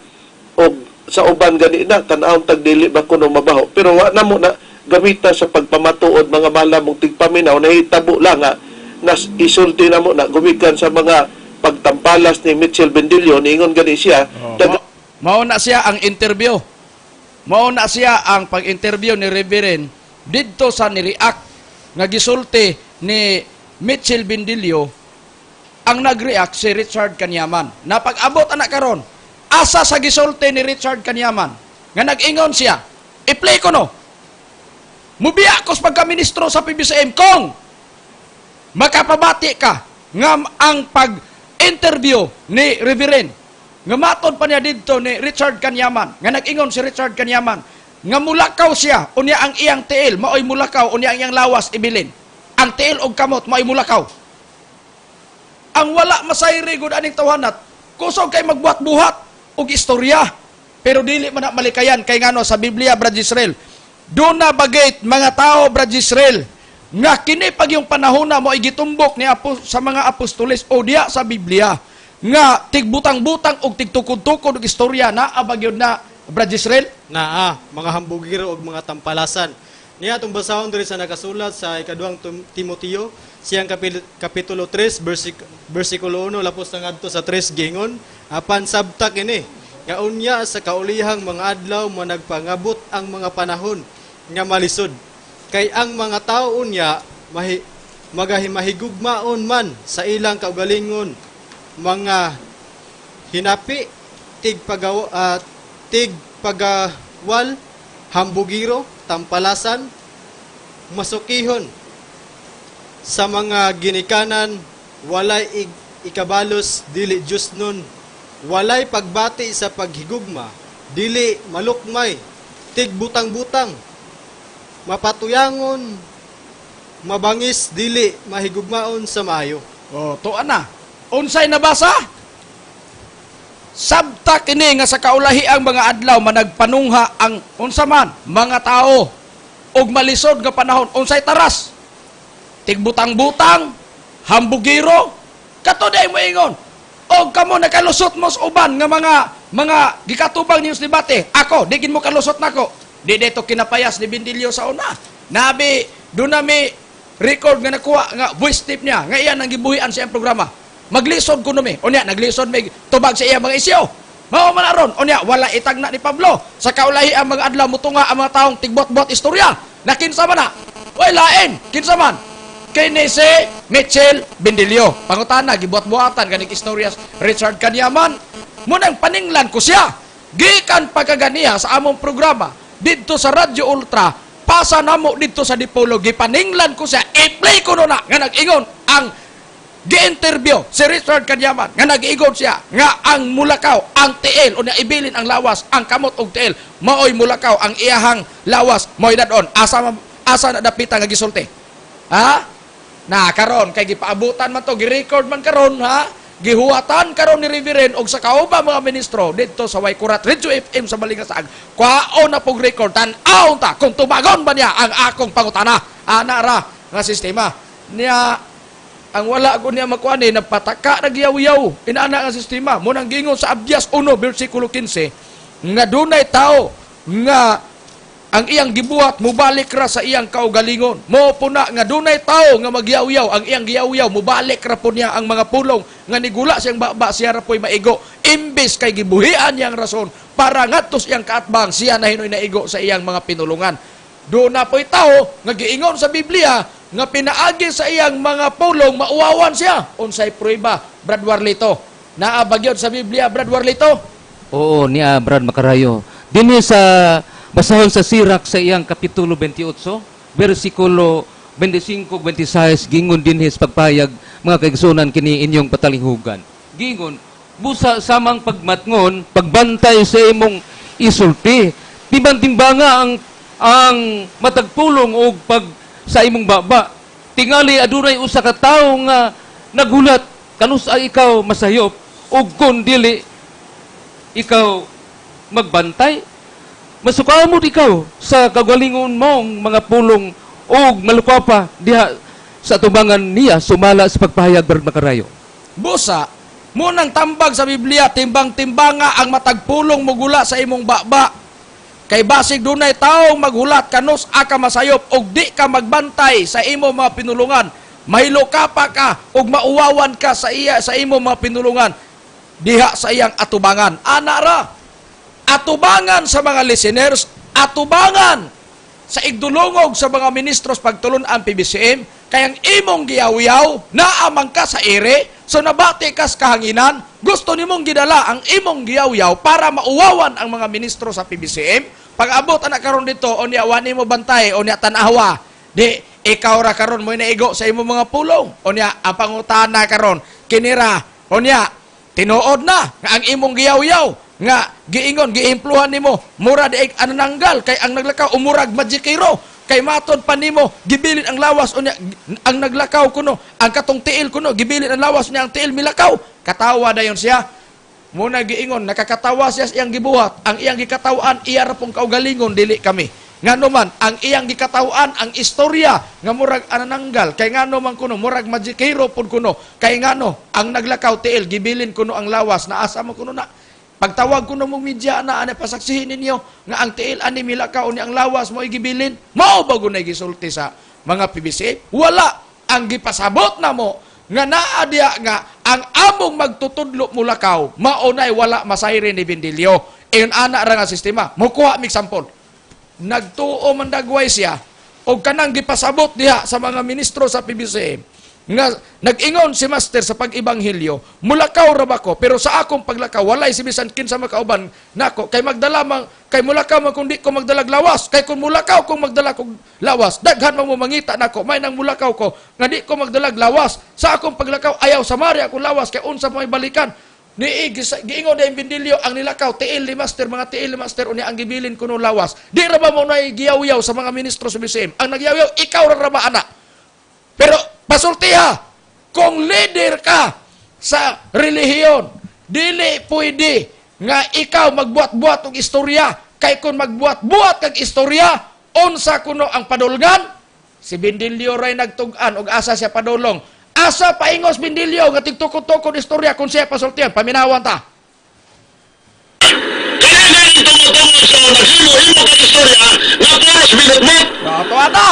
og sa uban gani na tan-awon tag dili ba kuno mabaho? Pero wa na mo na gamita sa pagpamatuod, mga malamong tigpaminaw. Nahitabo lang nga nas isulti na mo na gumikan sa mga pagtampalas ni Mitchell Bendillo. Niingon gani siya. Oh, mao na siya ang interview. Mao na siya ang pag-interview ni Reverend didto sa ni-react nga gisulti ni Mitchell Bendillo. Ang nag-react si Richard Kanyaman. Napag-abot anak karon, asa sa gisulti ni Richard Kanyaman nga nag-ingon siya, i-play ko no. Mubiya ko sa pagka-ministro sa PBCM kung makapabati ka nga ang pag-interview ni Reverend nga matod pa niya didto ni Richard Kanyaman nga nag-ingon si Richard Kanyaman nga mulakaw siya, unya ang iyang tiil maoy mulakaw, unya ang iyang lawas ibilin. Ang tiil og kamot maoy mulakaw. Ang wala masayri gud aning tawhanat, kusog kay magbuhat-buhat og istorya. Pero dili man na malikayan kay ngano sa Biblia, Brad Israel, doon na bagit mga tao, Brad Israel, nga kini pag yung panahon na mo ay gitumbok ni sa mga apostoles o diya sa Biblia nga tigbutang-butang og tigtukod-tukod og istorya na abagyod na, Brad Israel. Naa, mga hambugiro og mga tampalasan. Niya atong basahon diri sa nakasulat sa ikaduhang Timoteo, siyang kapitulo 3 bersikulo 1 lapos na ngadto sa 3, gingon, apan sabta kini nga unya sa kaulihang mga adlaw managpangabot ang mga panahon nga malisod, kay ang mga tawo unya magahimahigugmaon man sa ilang kaugalingon, mga hinapi, tigpagawal, hambugiro, tampalasan, masukihon sa mga ginikanan, walay ikabalos, dili Diyos nun, walay pagbati sa paghigugma, dili malukmay, tigbutang-butang, mapatuyangon, mabangis, dili mahigugmaon sa maayo. Oh, tuan na. Unsay nabasa? Sabta kini nga sa kaulahi ang mga adlaw managpanungha ang unsa man mga tao og malisod nga panahon. Unsay taras? Tigbutang-butang, hambugiro, kato day mo ingon. Og kamo nakalusot mo sa uban nga mga gikatubang niyo sa debate. Ako, di gin mo kalusot nako. Di dito kinapayas ni Bendillo sa una. Nabi, doon na may record nga nakuha nga voice tape niya nga iyan ang gibuhian sa iyang programa. Maglisod kuno mi. Unya naglisod mi tubag sa iya mga isyo. Mao man aron. Unya wala itagna ni Pablo sa kaulahi ang mga adlaw mutunga ang mga taong tigbot-bot istorya. Na kinsa man na? Oy lain, kinsa man? Kini si Mitchell Bendillo. Pangutana gibuhat-buhatan kaning istorya Richard Kanyaman. Munang paninglan ko siya. Gikan pagkaganiha sa among programa didto sa Radyo Ultra. Pagpasa namo didto sa Dipolog, gipaninglan ko siya, i-play ko na nga nag-ingon ang gi-interview si Richard Kanyaman nga nag-ingon siya nga ang mulakaw ang tiil o ibilin ang lawas, ang kamot og tiil maoy mulakaw ang iyahang lawas maoy dadon. Asa asa na dapita nga gisulti, ha? Na karon kay gipaabutan man to, gi-record man karon, ha? Gihuwatan karon ni Reverend og sa kauban mga ministro didto sa Waykurat Radio FM sa Balingasag. Kwaon na pog record, tan-awon ta kung tubagon ba niya ang akong pangutana. Ana ra nga sistema niya. Ang wala ko niya makuha ni nagpataka nagyaw-yaw inaana nga sistema mo nang giingon sa Abdias 1 bersikulo 15 nga dunay tao nga ang iyang gibuhat mubalik ra sa iyang kaugalingon. Mo puna nga dunay tao nga magyaw-yaw, ang iyang giyaw-yaw mubalik ra po niya ang mga pulong nga nigula siyang baba, siya ra po'y maigo. Imbes kay gibuhian niyang rason para ngadto sa iyang kaatbang, siya na hinoy naigo sa iyang mga pinulungan. Doon na po'y tao nga giingon sa Biblia nga pinaagi sa iyang mga pulong mauwawan siya. Unsay prueba, Brad Warlito? Naa ba gyud sa Biblia, Brad Warlito? Oo, niya Brad Makarayo. Dinhi sa basahon sa Sirak sa iyang kapitulo 28, bersikulo 25 26, gingon dinhi sa pagpayag mga kaigsunan kini inyong patalihugan. Gingon, busa samang pagmatngon, pagbantay sa imong isulti. Timbang-timbanga ang matagpulong og pag sa imong baba. Tingali adunay usa ka tawo nga naghulat kanus ay ikaw masayop ug kun dili ikaw magbantay, masukamot ikaw sa kagalingon mong mga pulong ug malukwa pa diha sa tubangan niya sumala sa pagpahayag, Brad Makarayo. Busa, munang tambag sa Biblia, timbang-timbanga ang matagpulong mugula sa imong baba. Kay basig dunay taong maghulat kanus aka masayop og di ka magbantay sa imo mga pinulungan. Mahilo ka pa ka og mauwawan ka sa iya sa imo mga pinulungan diha sa iyang atubangan. Ana ra. Atubangan sa mga listeners, atubangan sa igdulungog sa mga ministros pagtulun-an PBCM, kay ang imong giyaw-yaw, naamang ka sa ere, so nabati kas kahanginan, gusto nimong gidala ang imong giyaw-yaw para mauwawan ang mga ministro sa PBCM. Pag-abot anak karon dito, o niya wani mo bantay, o niya tanawa, di ikaw ra karon mo naigo sa imong mga pulong, o niya ang pangutana karon kinira, o niya tinuod na nga ang imong giyaw-yaw nga giingon giimpluhan nimo mura di anananggal kay ang naglakaw umurag magikiro kay matod pa nimo gibilin ang lawas unya ang naglakaw kuno ang katong tiil kuno gibilin ang lawas unya ang tiil milakaw. Katawa dayon siya. Muna giingon nakakatawa siya sa iyang gibuhat. Ang iyang gikatawan iya ra pong kaugalingon, dili kami. Ngano man ang iyang gikatawan ang istorya nga murag anananggal kay ngano man kuno murag magikiro pud kuno kay ngano ang naglakaw tiil gibilin kuno ang lawas naasa mo kuno na. Pagtawag ko mong media na ani pasaksihin ninyo nga ang tiil ani milakaw ni ang lawas mo igibilin. Mao ba gunay gisulti sa mga PBC? Wala. Ang gipasabot na mo nga naa diya nga ang among magtutudlo mulakaw maunay wala masayri ni Bindilyo. Iyon ana ra nga sistema. Mukuha mig sample. Nagtuo man dagway siya og kanang gipasabot diha sa mga ministro sa PBC nga nag-ingon si Master sa pag-ebanghelyo, mulakaw ra ba ko pero sa akong paglakaw walay si bisan kinsa makauban nako kay magdala man kay mulakaw man kung di ko magdalag lawas, kay kung mulakaw kung magdala kog lawas daghan man mo mangita nako, may nang mulakaw ko nga di ko magdalag lawas sa akong paglakaw, ayaw sa mari akong lawas kay unsa may balikan. Ni giingon na Bindilyo ang nilakaw tiil ni Master, mga tiil ni Master unya ang gibilin kuno lawas. Di ra ba mo nay giyaw-yaw sa mga ministro sa BCM? Ang nagyaw-yaw ikaw ra ba ana? Pero pasultiha, kung leader ka sa relihiyon, dili pwede nga ikaw magbuhat-buhat og istorya. Kay kung magbuhat-buhat kag istorya, unsa kuno ang padulngan? Si Bindilyo ray nagtug-an og asa siya padulong. Asa paingos Bindilyo nga tigtukod-tukod istorya kung siya pasultihan, paminawan ta. Kaya galing tumutungo sa naghimo-himo kag istorya nga puros binutbut. Totoo na.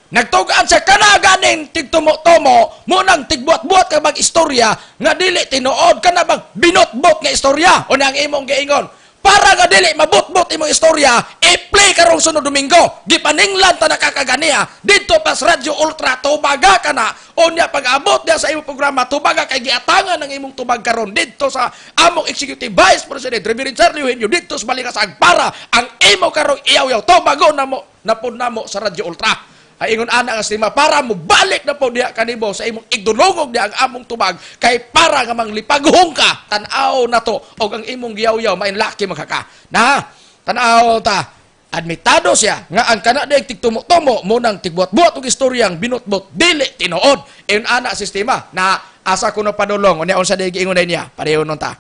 Nagtugaan siya kana ganing tigtumo-tumo, munang tigbuhat-buhat ka bag istorya nga dili tinuod kana bang binutbot nga istorya. O ang imong giingon. Para nga dili mabutbot imong istorya, i-play karong sunod Domingo. Gipaninglan ta nakakaganiya didto pa sa Radyo Ultra, tubaga ka na. Unya pag-abot niya sa imong programa, tubaga kay giatangan ang imong tubag karon didto sa among Executive Vice President Reverend Charlie Eugenio didto sa Balingasag para ang imo karong iyaw-yaw tubago namo napod namo sa Radyo Ultra. Ay ingon ana nga sistema para mo balik na po diha kanimo sa imong igdulongog diha ang among tubag kay para nga manglipaghong ka tan-aw na to og ang imong giyaw-yaw mainlaki makaka. Na tan-aw ta admitado siya nga ang kana diay tigtumo-tumo mo nang tigbuhat-buhat og istoryang binutbot dili tinuod. Ingon ana sistema na asa kuno padulong unya unsa diay giingon niya pareho nun ta.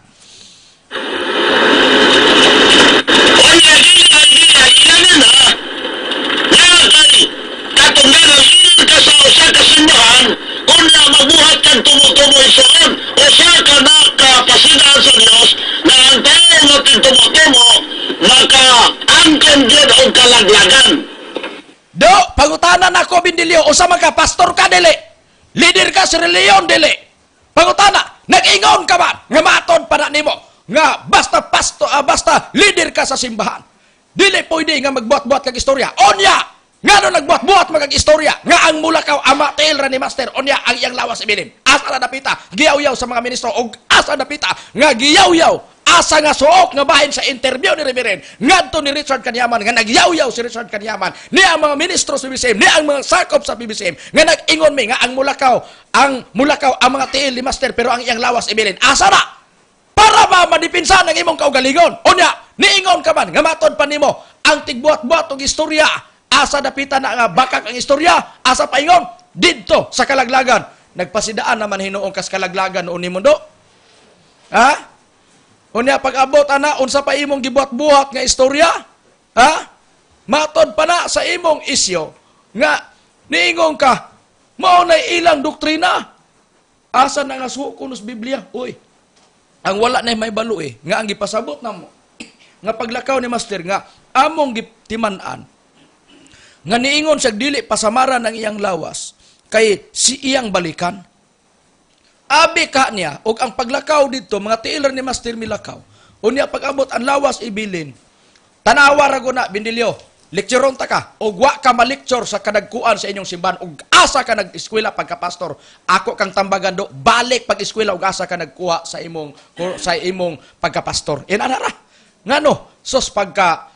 Unya dili ang dila ilanan ha. Nga kay katong nangasinan ka sa usa ka simbahan, unya magbuhat kag tumo-tumo igsoon, usa ka na kapasidaan sa Dios na ang tao nga tigtumo-tumo makaangkon gyud og kalaglagan. Do, pangutana nako Bindilyo, usa man ka pastor ka dili? Leader ka sa reliyon dili? Pangutana, nag-ingon ka ba nga matod pa na nimo nga basta pastor, basta leader ka sa simbahan, dili pwede nga magbuhat-buhat kag istorya. Onya, ngano nagbuhat-buhat magag istorya nga ang mulakaw ama tiil ra ni master, onya ang iyang lawas ibilin. Asa na dapita giyaw-yaw sa mga ministro og asa dapita nga giyaw-yaw asa nga suok nga bahin sa interview ni Reverend ngadto ni Richard Kanyaman nga nagyaw-yaw si Richard Kanyaman ni ang mga ministro sa PBCM ni ang mga sakop sa PBCM nga nag-ingon mi nga ang mulakaw ang mga tiil ni master pero ang iyang lawas ibilin. Asa na? Para ba madipinsan ang imong kaugalingon? Unya, niingon ka man nga matod pa nimo ang tigbuhat-buhat og istorya. Asa dapita na nga bakak ang istorya? Asa paingon? Didto sa kalaglagan. Nagpasidaan naman hinuong kas kalaglagan noon ni mundo. Ha? Unya pag-abot ana unsa pa imong gibuhat-buhat nga istorya? Ha? Matod pa na sa imong isyo nga niingon ka mao nay ilang doktrina. Asa na nga suko kunos Biblia? Uy. Ang wala na may balo nga ang gipasabot namo nga paglakaw ni master nga among gitiman-an nga niingon siya dili pasamaran ang iyang lawas kay si iyang balikan. Abi ka niya og ang paglakaw didto mga tiiler ni master milakaw. Unya pag-abot ang lawas ibilin. Tanawa ra guna Bindilyo. Lekturon ta ka og wa ka malecture sa kadagkuan sa inyong simbahan og asa ka nag-eskwela pagka-pastor. Ako kang tambagan do balik pag-eskwela og asa ka nagkuha sa imong pagka-pastor. In ana ra. Ngano sos pagka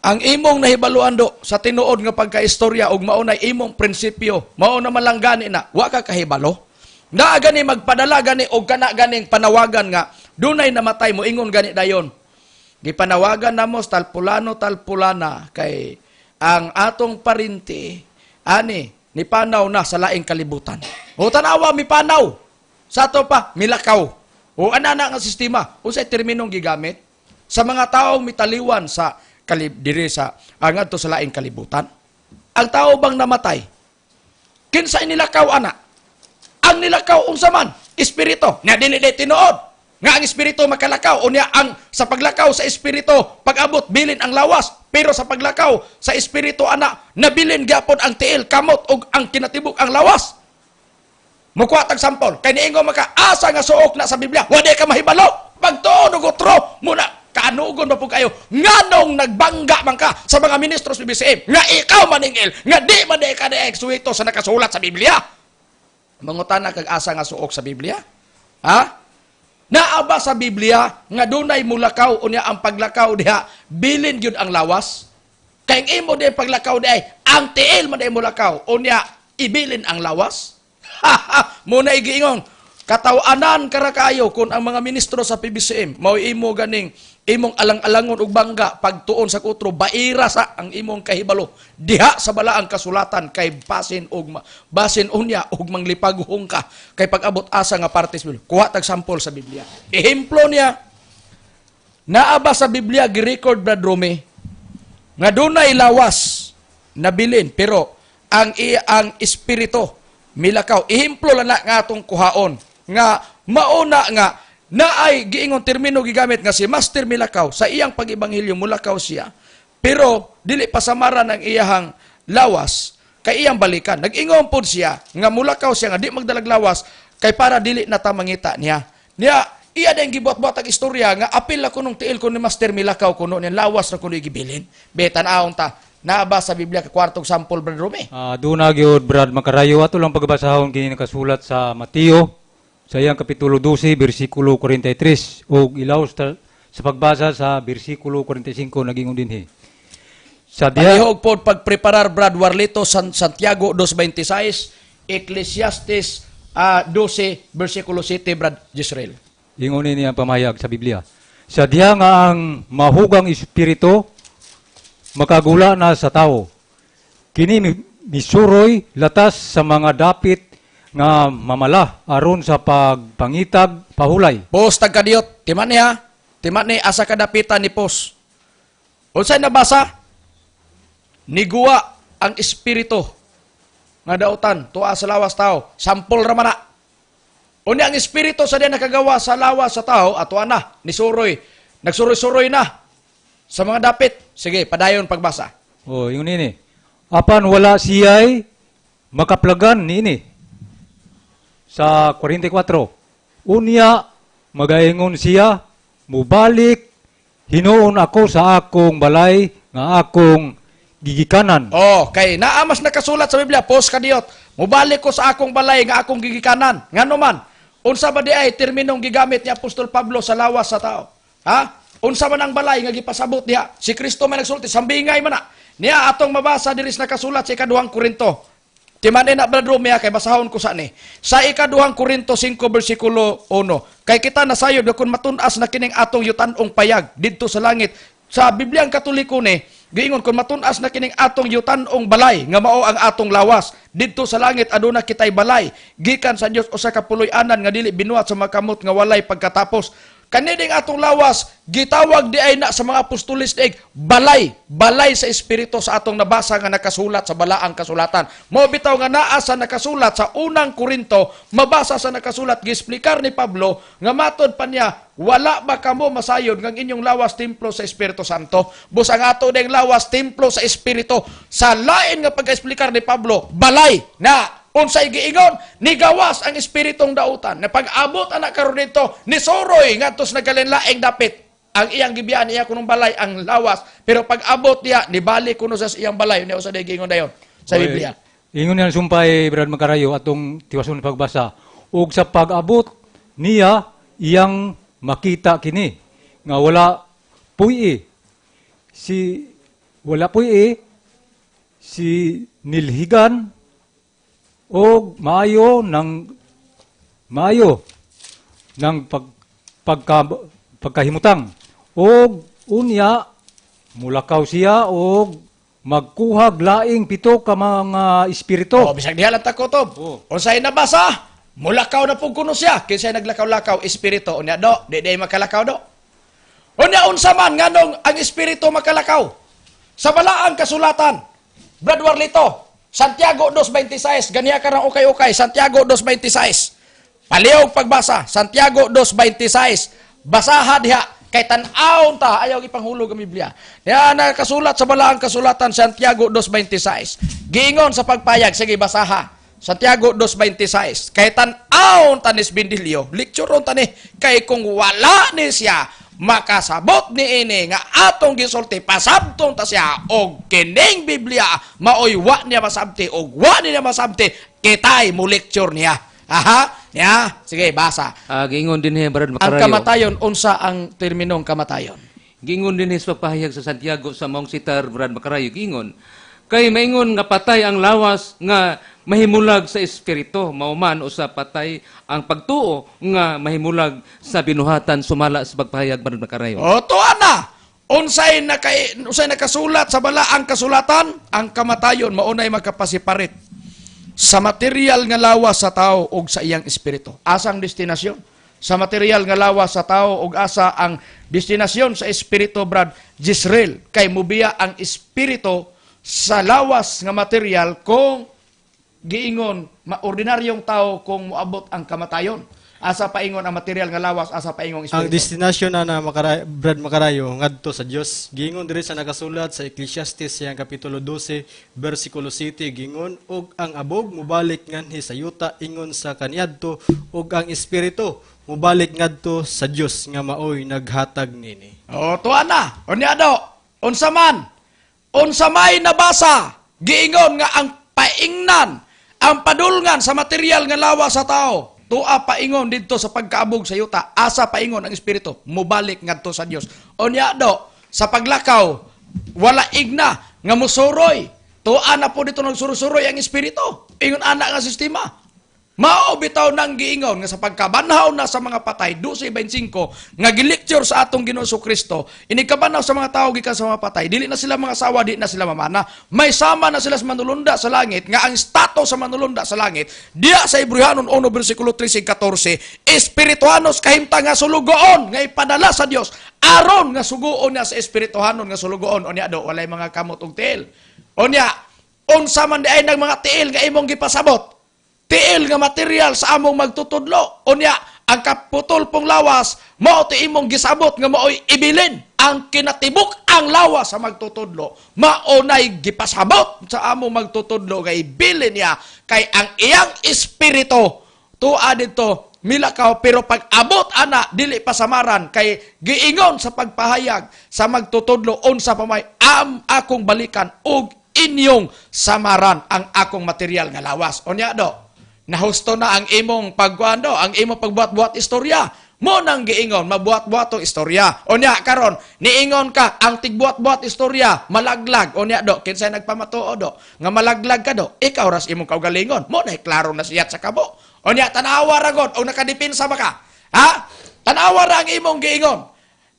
ang imong nahibaluan do sa tinuod nga pagka-istorya og mao nay imong prinsipyo, mao na man lang gani na wa ka kahibalo. Naa gani magpadala gani og kana ganing panawagan nga dunay namatay mo ingon gani dayon. Gipanawagan namo talpulano talpulana kay ang atong parinti ani nipanaw na sa laing kalibutan. O tanawa mipanaw. Sa ato pa milakaw. O ana na nga sistema unsay terminong gigamit sa mga taong mitaliwan sa diri sa ngadto sa laing kalibutan. Ang tao bang namatay? Kinsa nilakaw ana? Ang nilakaw unsa man? Espiritu. Nya dili day tinuod nga ang espiritu makalakaw. Unya ang sa paglakaw sa espiritu pag-abot bilin ang lawas, pero sa paglakaw sa espiritu ana nabilin gyapon ang tiil, kamot ug ang kinatibuk ang lawas. Mukuha tag sampol kay niingon maka asa nga suok na sa Biblia, wa di ka mahibalo. Pagtuon og otro muna kaanugon ba pud kayo nganong nagbangga man ka sa mga ministro sa BBCM nga ikaw maningil nga di man di ka na-eksuwito sa nakasulat sa Biblia. Mangutana kag asa nga suok sa Biblia? Ha? Naa ba sa Biblia nga dunay mulakaw unya ang paglakaw diha bilin gyud ang lawas? Kay ang imo di paglakaw di ang tiil man di mulakaw unya ibilin ang lawas? Muna igiingon kataw-anan kara kayo kung ang mga ministro sa PBCM mao imo ganing imong alang-alangon og bangga pagtuon sa kutro baira sa ang imong kahibalo diha sa balaang kasulatan kay basin og basin unya og manglipaghong ka kay pag-abot asa nga parte sa Biblia. Kuha tag sample sa Biblia. Ehemplo niya naa ba sa Biblia gi-record Brad Rome nga dunay lawas nabilin pero ang espiritu milakaw. Ehemplo lang na nga atong kuhaon nga mauna nga naay giingon termino gigamit nga si Master milakaw sa iyang pag-ebanghelyo mulakaw siya pero dili pasamaran ang iyahang lawas kay iyang balikan. Nag-ingon pod siya nga mulakaw siya nga di magdalag lawas kay para dili na ta mangita niya. Niya Iya din gibuhat-buhat ang istorya nga apil ako nung tiil ko ni Master milakaw kuno niya lawas ra kuno gibilin. Be tan-awon ta. Naa ba sa Biblia ka kwartong sample, Brad Rome? Doon na gyud, Brad Makarayo, ato lang pagbasahon kini nakasulat sa Mateo sa iyang kapitulo 12 bersikulo 43 ug ilaw sa pagbasa sa bersikulo 45 nagingon dinhi. Sa diha Palihog pod pagpreparar, Brad Warlito, Santiago 2:26, Ecclesiastes 12 bersikulo 7, Brad Jisrael. Ingon ni ang pamahayag sa Biblia. Sa diha nga ang mahugang espiritu makagula na sa tao. Kini misuroy latas sa mga dapit nga mamala aron sa pagpangitag pahulay. Pos tagkadiyot, timan niya, timan ni asa kadapitan ni Pos. Unsay nabasa? Niguwa ang espiritu nga dautan tuwa sa lawas tao, sampol ra man na. Unya ang espiritu sa diya nakagawa sa lawas sa tao, ato na, nisuroy, nagsuroy-suroy na sa mga dapit. Sige, padayon pagbasa. O, ingon nini. Apan wala siya'y makaplagan niini. Sa 44. Unya magaingon siya, mubalik hinuon ako sa akong balay nga akong gigikanan. Oh, kay naa mas nakasulat sa Biblia, pos kadiyot. Mubalik ko sa akong balay nga akong gigikanan. Ngano man? Unsa ba di ay terminong gigamit ni Apostol Pablo sa lawas sa tao? Ha? Unsa man ang balay nga gipasabot diha? Si Kristo man nagsulti, sambingay man na. Niya atong mabasa diri sa nakasulat sa ikaduhang Korinto. Timan na, Brad Romeo, kay basahon ko sa ni. Sa ikaduhang Korinto 5 bersikulo 1. Kay kita nasayod kung matun-as na kining atong yutan-ong payag didto sa langit. Sa Bibliang Katoliko ni, giingon kung matun-as na kining atong yutan-ong balay nga mao ang atong lawas didto sa langit aduna kitay balay gikan sa Dios, usa ka puloy-anan nga dili binuhat sa makamot nga walay pagkatapos. Kanining atong lawas gitawag di ay na sa mga apostolis diay balay, balay sa espiritu sa atong nabasa nga nakasulat sa balaang kasulatan. Mao bitaw nga naa sa nakasulat sa unang Korinto, mabasa sa nakasulat giexplikar ni Pablo nga matod pa niya, wala ba kamo masayod nga ang inyong lawas templo sa Espiritu Santo? Bus ang ato ding lawas templo sa Espiritu. Sa lain nga pagka-explikar ni Pablo, balay na unsay giingon, nigawas ang espiritong dautan. Na pag-abot anak karon dito, nisuroy ngadto sa nagkalinlaing dapit. Ang iyang gibiyaan iya kunong balay ang lawas, pero pag-abot niya nibalik kuno sa iyang balay. Unya usa giingon dayon sa Oy, Biblia. Ingon niya sumpay, Brad Makarayo, atong tiwason pagbasa. Ug sa pag-abot niya iyang makita kini nga wala puy si wala puy si nilhigan og maayo ng pagkahimutang og unya mulakaw siya og magkuhag laing pito ka mga espiritu. Oh, bisag diha lang ta kutob. Oh. Unsay nabasa? Mulakaw na pug kuno siya. Kinsay naglakaw-lakaw? Espiritu. Unya do, di di makalakaw do. Unya unsa man nganong ang espiritu makalakaw? Sa balaang kasulatan, Brad Warlito, Santiago 2:26, ganiya ka rang ukay-ukay, Santiago 2:26. Palihog pagbasa, Santiago 2:26. Basaha diha, kay tan-awon ta, ayaw ipanghulog ang Biblia. Niya nakasulat sa balaang kasulatan, Santiago 2:26. Giingon sa pagpayag, sige basaha. Santiago 2:26. Kay tan-awon ta ni Bindilyo, lectureon ta ni, kay kung wala ni siya, makasabot ni ini nga atong gisulti, pasabton ta siya, og kining Biblia, maoy wa niya masabti, og wa niya masabti, kitay mo lecture niya. Aha, niya, sige, basa. Giingon din Brad Ang Makarayo. kamatayon, unsa ang terminong kamatayon? Giingon din sa pagpahayag sa Santiago sa maong sitar, Brad Makarayo, giingon. Kay maingon nga patay ang lawas nga mahimulag sa espiritu, mao man usa patay ang pagtuo nga mahimulag sa binuhatan sumala sa pagpahayag, Brad Makarayo. O, tuwa na! Unsay nakasulat sa balaang kasulatan, ang kamatayon maunay makapasiparit sa material nga lawas sa tao og sa iyang espiritu. Asang destinasyon? Sa material nga lawas sa tao og asa ang destinasyon sa espiritu, Brad Jisrael? Kay mubiya ang espiritu sa lawas nga material kung giingon maordinaryong tao kung moabot ang kamatayon. Asa paingon ang material nga lawas, asa paingong Ang espiritu? destinasyon na na Makara, Brad Makarayo ngadto sa Dios. Giingon diri sa nakasulat sa Ecclesiastes siyang kapitulo 12 bersikulo 7, giingon, "Og ang abog mobalik nganhi sa yuta ingon sa kaniadto, ug ang espiritu mobalik ngadto sa Dios nga maoy naghatag nini." O, tuwa na. Unya do, unsa man? Unsa may nabasa, giingon nga ang paingnan, ang padulngan sa material nga lawas sa tao, tuwa paingon didto sa pagkaabog sa yuta, asa paingon ang espiritu, mobalik ngadto sa Dios. Unya do, sa paglakaw, wala igna nga musuroy. Tuwa na po dito nagsurusuroy ang espiritu. Ingon ana nga sistema. Mao bitaw nang giingon nga sa pagkabanhaw na sa mga patay, 12:25 nga gilecture sa atong Ginoo Kristo, ini kabanhaw sa mga tawo gikan sa mga patay, dili na sila mga sawa, di na sila mamana, may sama na sila sa manulunda sa langit, nga ang status sa manulunda sa langit diya sa Hebreohanon 1 bersikulo 13 14, espirituhanos kahimtang nga sulugoon nga ipadala sa Dios aron nga suguon niya sa espirituhanon nga sulugoon. Unya do, walay mga kamot og tiil. Unya unsa man di ay nang mga tiil nga imong gipasabot, tiil nga material sa among magtutudlo. Unya, ang kaputol pong lawas, mao ti imong gisabot nga maoy ibilin. Ang kinatibuk ang lawas sa magtutudlo, mao nay gipasabot sa among magtutudlo nga ibilin niya kay ang iyang espiritu tuwa didto milakaw, pero pag abot ana dili pasamaran kay giingon sa pagpahayag sa magtutudlo, unsa pa may am akong balikan og inyong samaran ang akong material nga lawas. Unya do, nahusto na ang imong pagkuan do, ang imong pagbuhat-buhat istorya. Mo nang giingon, mabuhat-buhat tong istorya. Unya karon, niingon ka ang tigbuhat-buhat istorya, malaglag. Unya do, kinsay nagpamatuo do nga malaglag ka do? Ikaw ras imong kaugalingon. Mo na klaro na siyat sa kabo. Unya tan-awa ra god og nakadipinsa ba ka? Ha? Tan-awa ra ang imong giingon.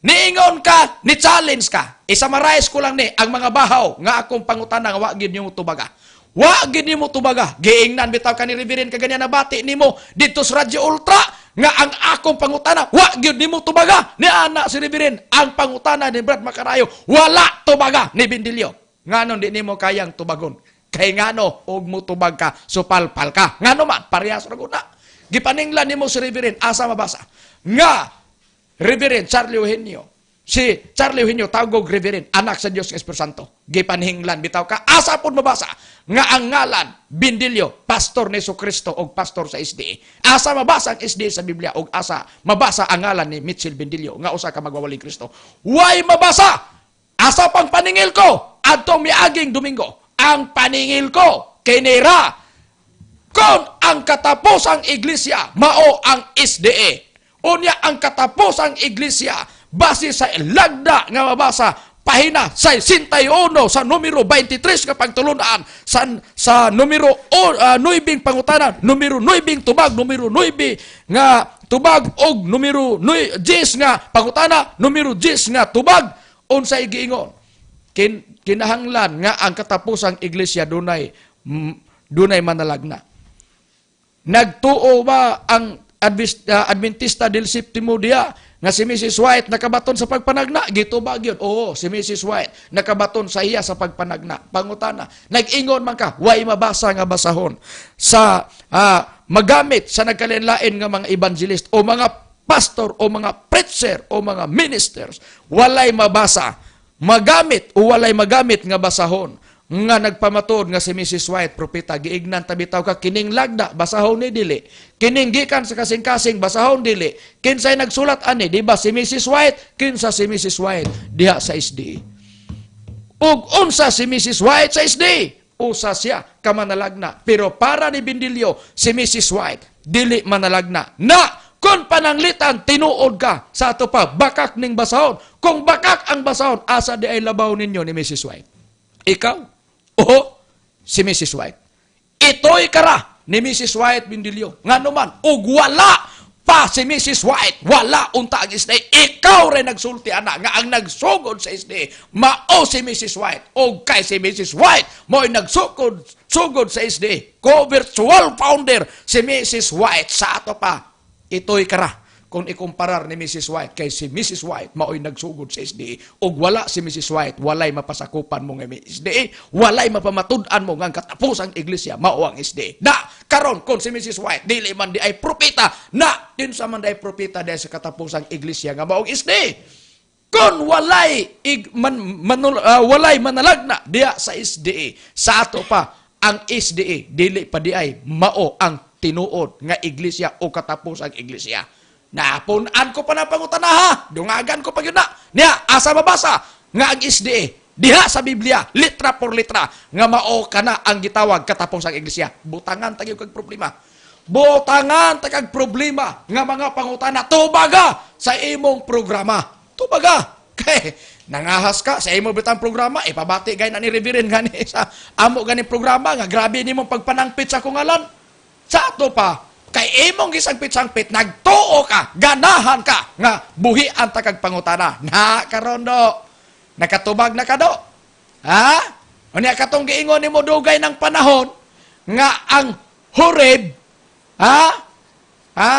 Niingon ka, ni challenge ka. I-summarize ko lang ni ang mga bahaw nga akong pangutana nga wa gyud nimo tubaga. Wa gyud nimo tubaga. Giingnan bitaw ka ni Reverend kaganyan, nabati nimo didto sa Radyo Ultra nga ang akong pangutana wa gyud nimo tubaga. Ni ana si Reverend, ang pangutana ni Brad Macarayo wala tubaga ni Bindilyo. Nganon di nimo kayang tubagon? Kay ngano og mutubag ka, supalpal ka. Ngano man parehas ra gud na. Gipaninglan nimo si Reverend, asa mabasa nga Reverend Charlie Eugenio? Si Charlie Eugenio tawgog Reverend, anak sa Dios ng Espiritu Santo. Gipanhinglan bitaw ka, asa pud mabasa nga ang ngalan Bindilyo, pastor ni Kristo og pastor sa SDA? Asa mabasa ang SDA sa Biblia og asa mabasa ang ngalan ni Mitchell Bindilyo nga usa ka magwawaling Kristo? Way mabasa. Asa pang paningil ko adtong miaging Domingo? Ang paningil ko kinira kung ang katapusang iglesia mao ang SDA. Unya ang katapusang iglesia base sa lagda nga mabasa pahina 61 sa numero 23 nga pagtulunan sa numero 9 pangutana, numero 9 tubag, numero 9 nga tubag og numero 10 nga pangutana, numero 10 nga tubag, unsay giingon? Kinahanglan nga ang katapusang iglesia dunay dunay manalagna. Nagtuo ba ang Adventista del Septimo Dia nga si Mrs. White nakabaton sa pagpanagna? Gitubag yun. Oo, si Mrs. White nakabaton sa iya sa pagpanagna. Pangutana, nag-ingon man ka, way mabasa nga basahon sa magamit sa nagkalain-lain nga mga evangelist o mga pastor o mga preacher o mga ministers. Walay mabasa magamit o walay magamit nga basahon nga nagpamatuod nga si Mrs. White propeta. Giignan tabitaw ka, kining lagda basahon ni dili, kining gikan sa kasing-kasing basahon dili, kinsay nagsulat ani? Di ba si Mrs. White? Kinsa si Mrs. White diha sa SDA? Ug unsa si Mrs. White sa SDA? Usa siya ka manalagna, pero para ni Bindilyo si Mrs. White dili manalagna na. Kung pananglitan tinuod ka sa ato pa bakak ning basahon, kung bakak ang basahon, asa di ay labaw ninyo ni Mrs. White? Ikaw o si Mrs. White? Ito'y kara ni Mrs. White, Bindilyo. Nga naman, ug wala pa si Mrs. White, wala unta ang SDA. Ikaw rin nagsulti ana nga ang nagsugod sa SDA mao si Mrs. White. Og kay si Mrs. White mo'y nagsugod sugod sa SDA. Co-virtual founder si Mrs. White sa ato pa. Ito'y kara. Kung ikumparar ni Mrs. White, kay si Mrs. White maoy nagsugod sa SDA. Ug wala si Mrs. White, walay mapasakupan mo nga may SDA, walay mapamatud-an mo nga ang katapusang iglesia mao ang SDA. Na karon kung si Mrs. White dili man di ay propeta, na kinsa man di ay propeta di sa katapusang iglesia nga maong SDA. Kung walay ig, man, manul, walay manalagna diya sa SDA, sa ato pa ang SDA dili pa di ay mao ang tinuod nga iglesia o katapusang iglesia. Napun-an ko pa na pangutana ha, dungagan ko pa gyud na. Niya asa mabasa nga ang SDA diha sa Biblia, litra por litra, nga mao kana ang gitawag katapusang iglesia? Butangan tayo kag problema. Butangan ta kag problema nga mga pangutana, tubaga sa imong programa. Tubaga. Kay nangahas ka sa imong bitang programa, ipabati gay na ni Reverend gani sa amo gani programa nga grabe nimong pagpanangpit sa akong ngalan. Sa ato pa, kay imong gisangpit-sangpit, nagtuo ka, ganahan ka nga buhian ta kag pangutana. Na karon do, nakatubag na ka do. Ha? Unya katong giingon nimo dugay ng panahon nga ang Horeb, ha? Ha?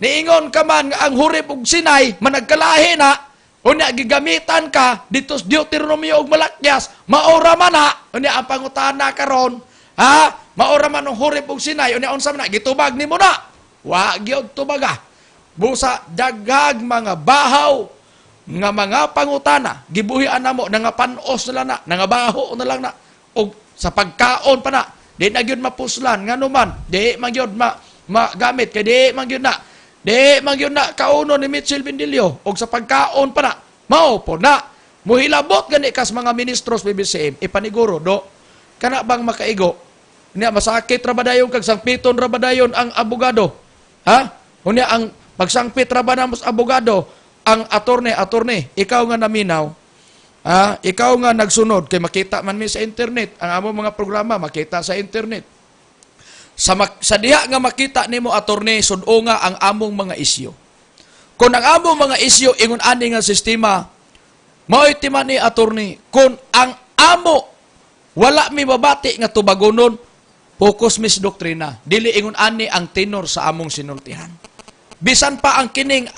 Niingon ka man nga ang Horeb ug Sinai managkalahi na, unya gigamitan ka dito sa Deuteronomio ug Malakias, maora man na, unya ang pangutana karon, ha? Maora man ang Horeb ug Sinai, unya unsa man na gitubag nimo na? Wa gyud tubaga. Busa daghag mga bahaw nga mga pangutana, gibuhian namo, nangapanos na lang na, nangabaho na lang na, og sa pagkaon pa na, di na gyud mapuslan, ngano man, di man gyud magamit, kay di man gyud na, di man gyud na kauno ni Mitchell Bendilio, og sa pagkaon pa na, mao po na, muhilabot gani kas mga ministros PBCM, ipaniguro, do, kana bang makaigo, niya masakit ra ba dayon kag sangpiton ra ba dayon ang abogado? Ha? Unya ang pagsangpit ra ba namo sa abogado, ang attorney, ikaw nga naminaw, ha? Ikaw nga nagsunod, kay makita man mi sa internet, ang among mga programa makita sa internet. Sa diha nga makita nimo attorney, sudo nga ang among mga isyu. Kung ang among mga isyu ingon ani nga sistema, mao'y timan ni attorney, kung ang amo wala mi mabati nga tubagonon, focus mis doktrina. Dili ingon ani ang tenor sa among sinultihan. Bisan pa ang kining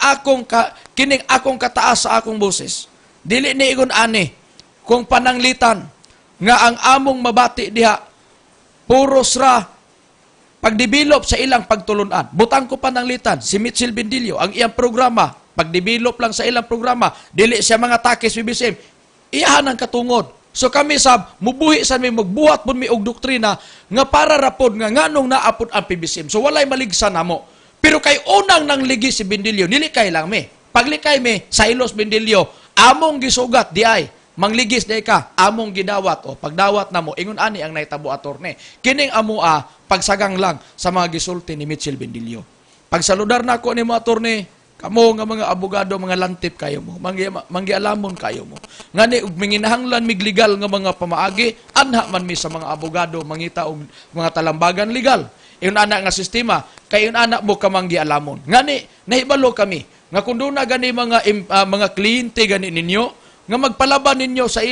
akong kataas sa akong boses, dili ni ingon ani kung pananglitan nga ang among mabati diha puros ra pagdevelop sa ilang pagtulunan. Butang ko pananglitan si Mitchell Bendilio, ang iyang programa, pagdevelop lang sa ilang programa, dili siya mga takis BBCM, iyahan ang katungod. So kami sab mubuhi sa mi, magbuhat pud mi og doktrina nga para rapod nga nganong naapod ang PBCM. So walay maligsa namo. Pero kay unang nang ligi si Bendilio, nilikay lang mi. Paglikay mi sa Ilos Bendilio, among gisugat di ay mangligis di ka, among gidawat o pagdawat namo ingon ani ang nahitabo atorne. Kining amoa pagsagang lang sa mga gisulti ni Mitchell Bendilio. Pagsaludar nako nimo atorne, kamo nga mga abogado, mga lantip kayo mo, manggialamon kayo mo. Ngani og minginahanglan mig legal nga mga pamaagi, anha man mi sa mga abogado mangita og mga talambagan legal. Ingon ana nga sistema, kay ingon ana mo ka manggialamon. Ngani nahibalo kami nga kun duna gani mga kliyente gani ninyo nga magpalaban ninyo sa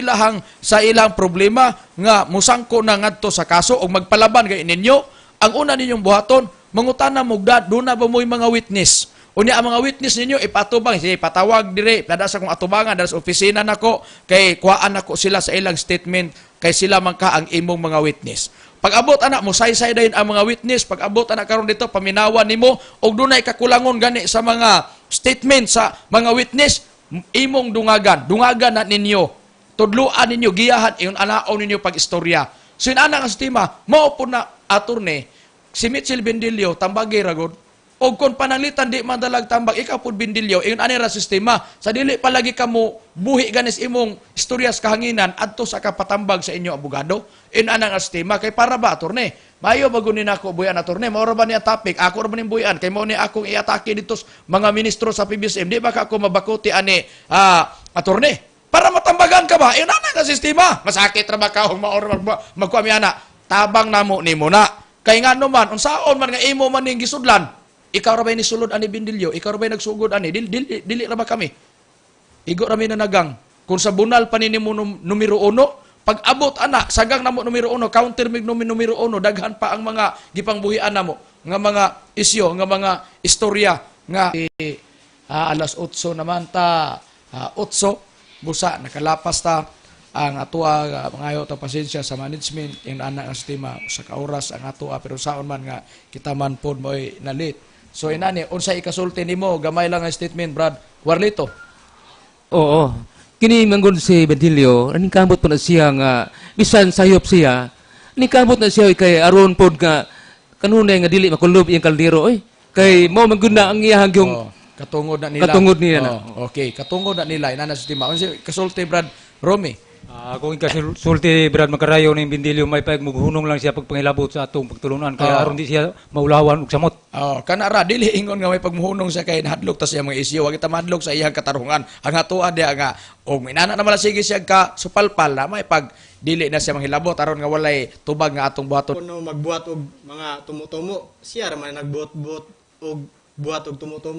ilang problema nga musangko na ngadto sa kaso og magpalaban gani ninyo, ang una ninyong buhaton mangutana mo duna ba mo'y mga witness. Unya ang mga witness ninyo ipatubang, sige, patawag dire, dada sa kong atubangan, dada sa opisina nako, kay kuhaan nako sila sa ilang statement, kay sila man ka ang imong mga witness. Pag-abot ana mo saysay dayon ang mga witness, pag-abot ana karon dito paminawan nimo og dunay kakulangon gani sa mga statement sa mga witness, imong dungagan, dungagan na ninyo, tudluan ninyo, giyahan ingon anaon ninyo pag-istorya. So in ana nga sistema, mao po na attorney si Mitchell Bendilio tambagi ragod. Og kung pananglitan di man dalag tambag, ikaw pud Bendilio, ingon ani ra sistema. Sa dili palagi kamo buhi ganis imong istorya sa kahanginan adto sa kapatambag sa inyo abogado. Ingon ana nga sistema kay para ba attorney? Maayo ba guni nako buyan attorney? Mao ra ba ni ang topic? Ako ra ba ning buyan? Kay mao ni akong iatake dito mga ministro sa PBCM. Di ba ka ako mabakuti ani attorney? Para matambagan ka ba? Ingon ana nga sistema. Masakit ra ba ka kung mao ra magkuami ana? Tabang namo nimo na. Kay ngano man unsaon man nga imo man ning gisudlan? Ikaw ra bay nisulod ani Bendilio? Ikaw ra bay nagsugod ani? Dili ra ba kami? Igo ra mi nanagang. Kung sa bunal pa nimo numero 1, pag abot ana, sagang namo numero 1, counter mig numero 1, daghan pa ang mga gipangbuhian namo nga mga isyo, nga mga istorya nga Alas 8 naman ta, 8 busa nakalapas ta ang atoa. Mangayo ta pasensya sa management yung ana ang sistema sa ka oras ang atoa, pero saon man nga kita man pod mo'y nalit. So inani, unsa ikasulti nimo? Gamay lang ang statement, Brad Warlito. Oo. Kini manggod si Bentilio, kamot po na siya nga bisan sayop siya, kamot na siya kay aron pod nga kanunay nga dili makulob iyang kaldero oy. Kay mao man gud na ang iyang yung Oh, katungod na nila. Katungod nila na. Oh, okay, katungod na nila inana sistema. Unsa kasulti, Brad Romy? Kung ikasulti, Brad Makarayo, ning Bindilyo, may pag mughunong lang siya pagpangilabot sa atong pagtulunan kay aron di siya maulawan og samot. Oh, kana ra dili ingon nga may pagmuhunong siya kay nahadlok ta siya mga isyu. Wa kita mahadlok sa iyang katarungan. Ang atoa diha nga og inana naman lang sige siya ka supalpal na may pag dili na siya manghilabot aron nga walay tubag nga atong buhaton. Kuno magbuhat og mga tumo-tumo, siya ra man nagbuhat-buhat og buhat og tumo-tumo.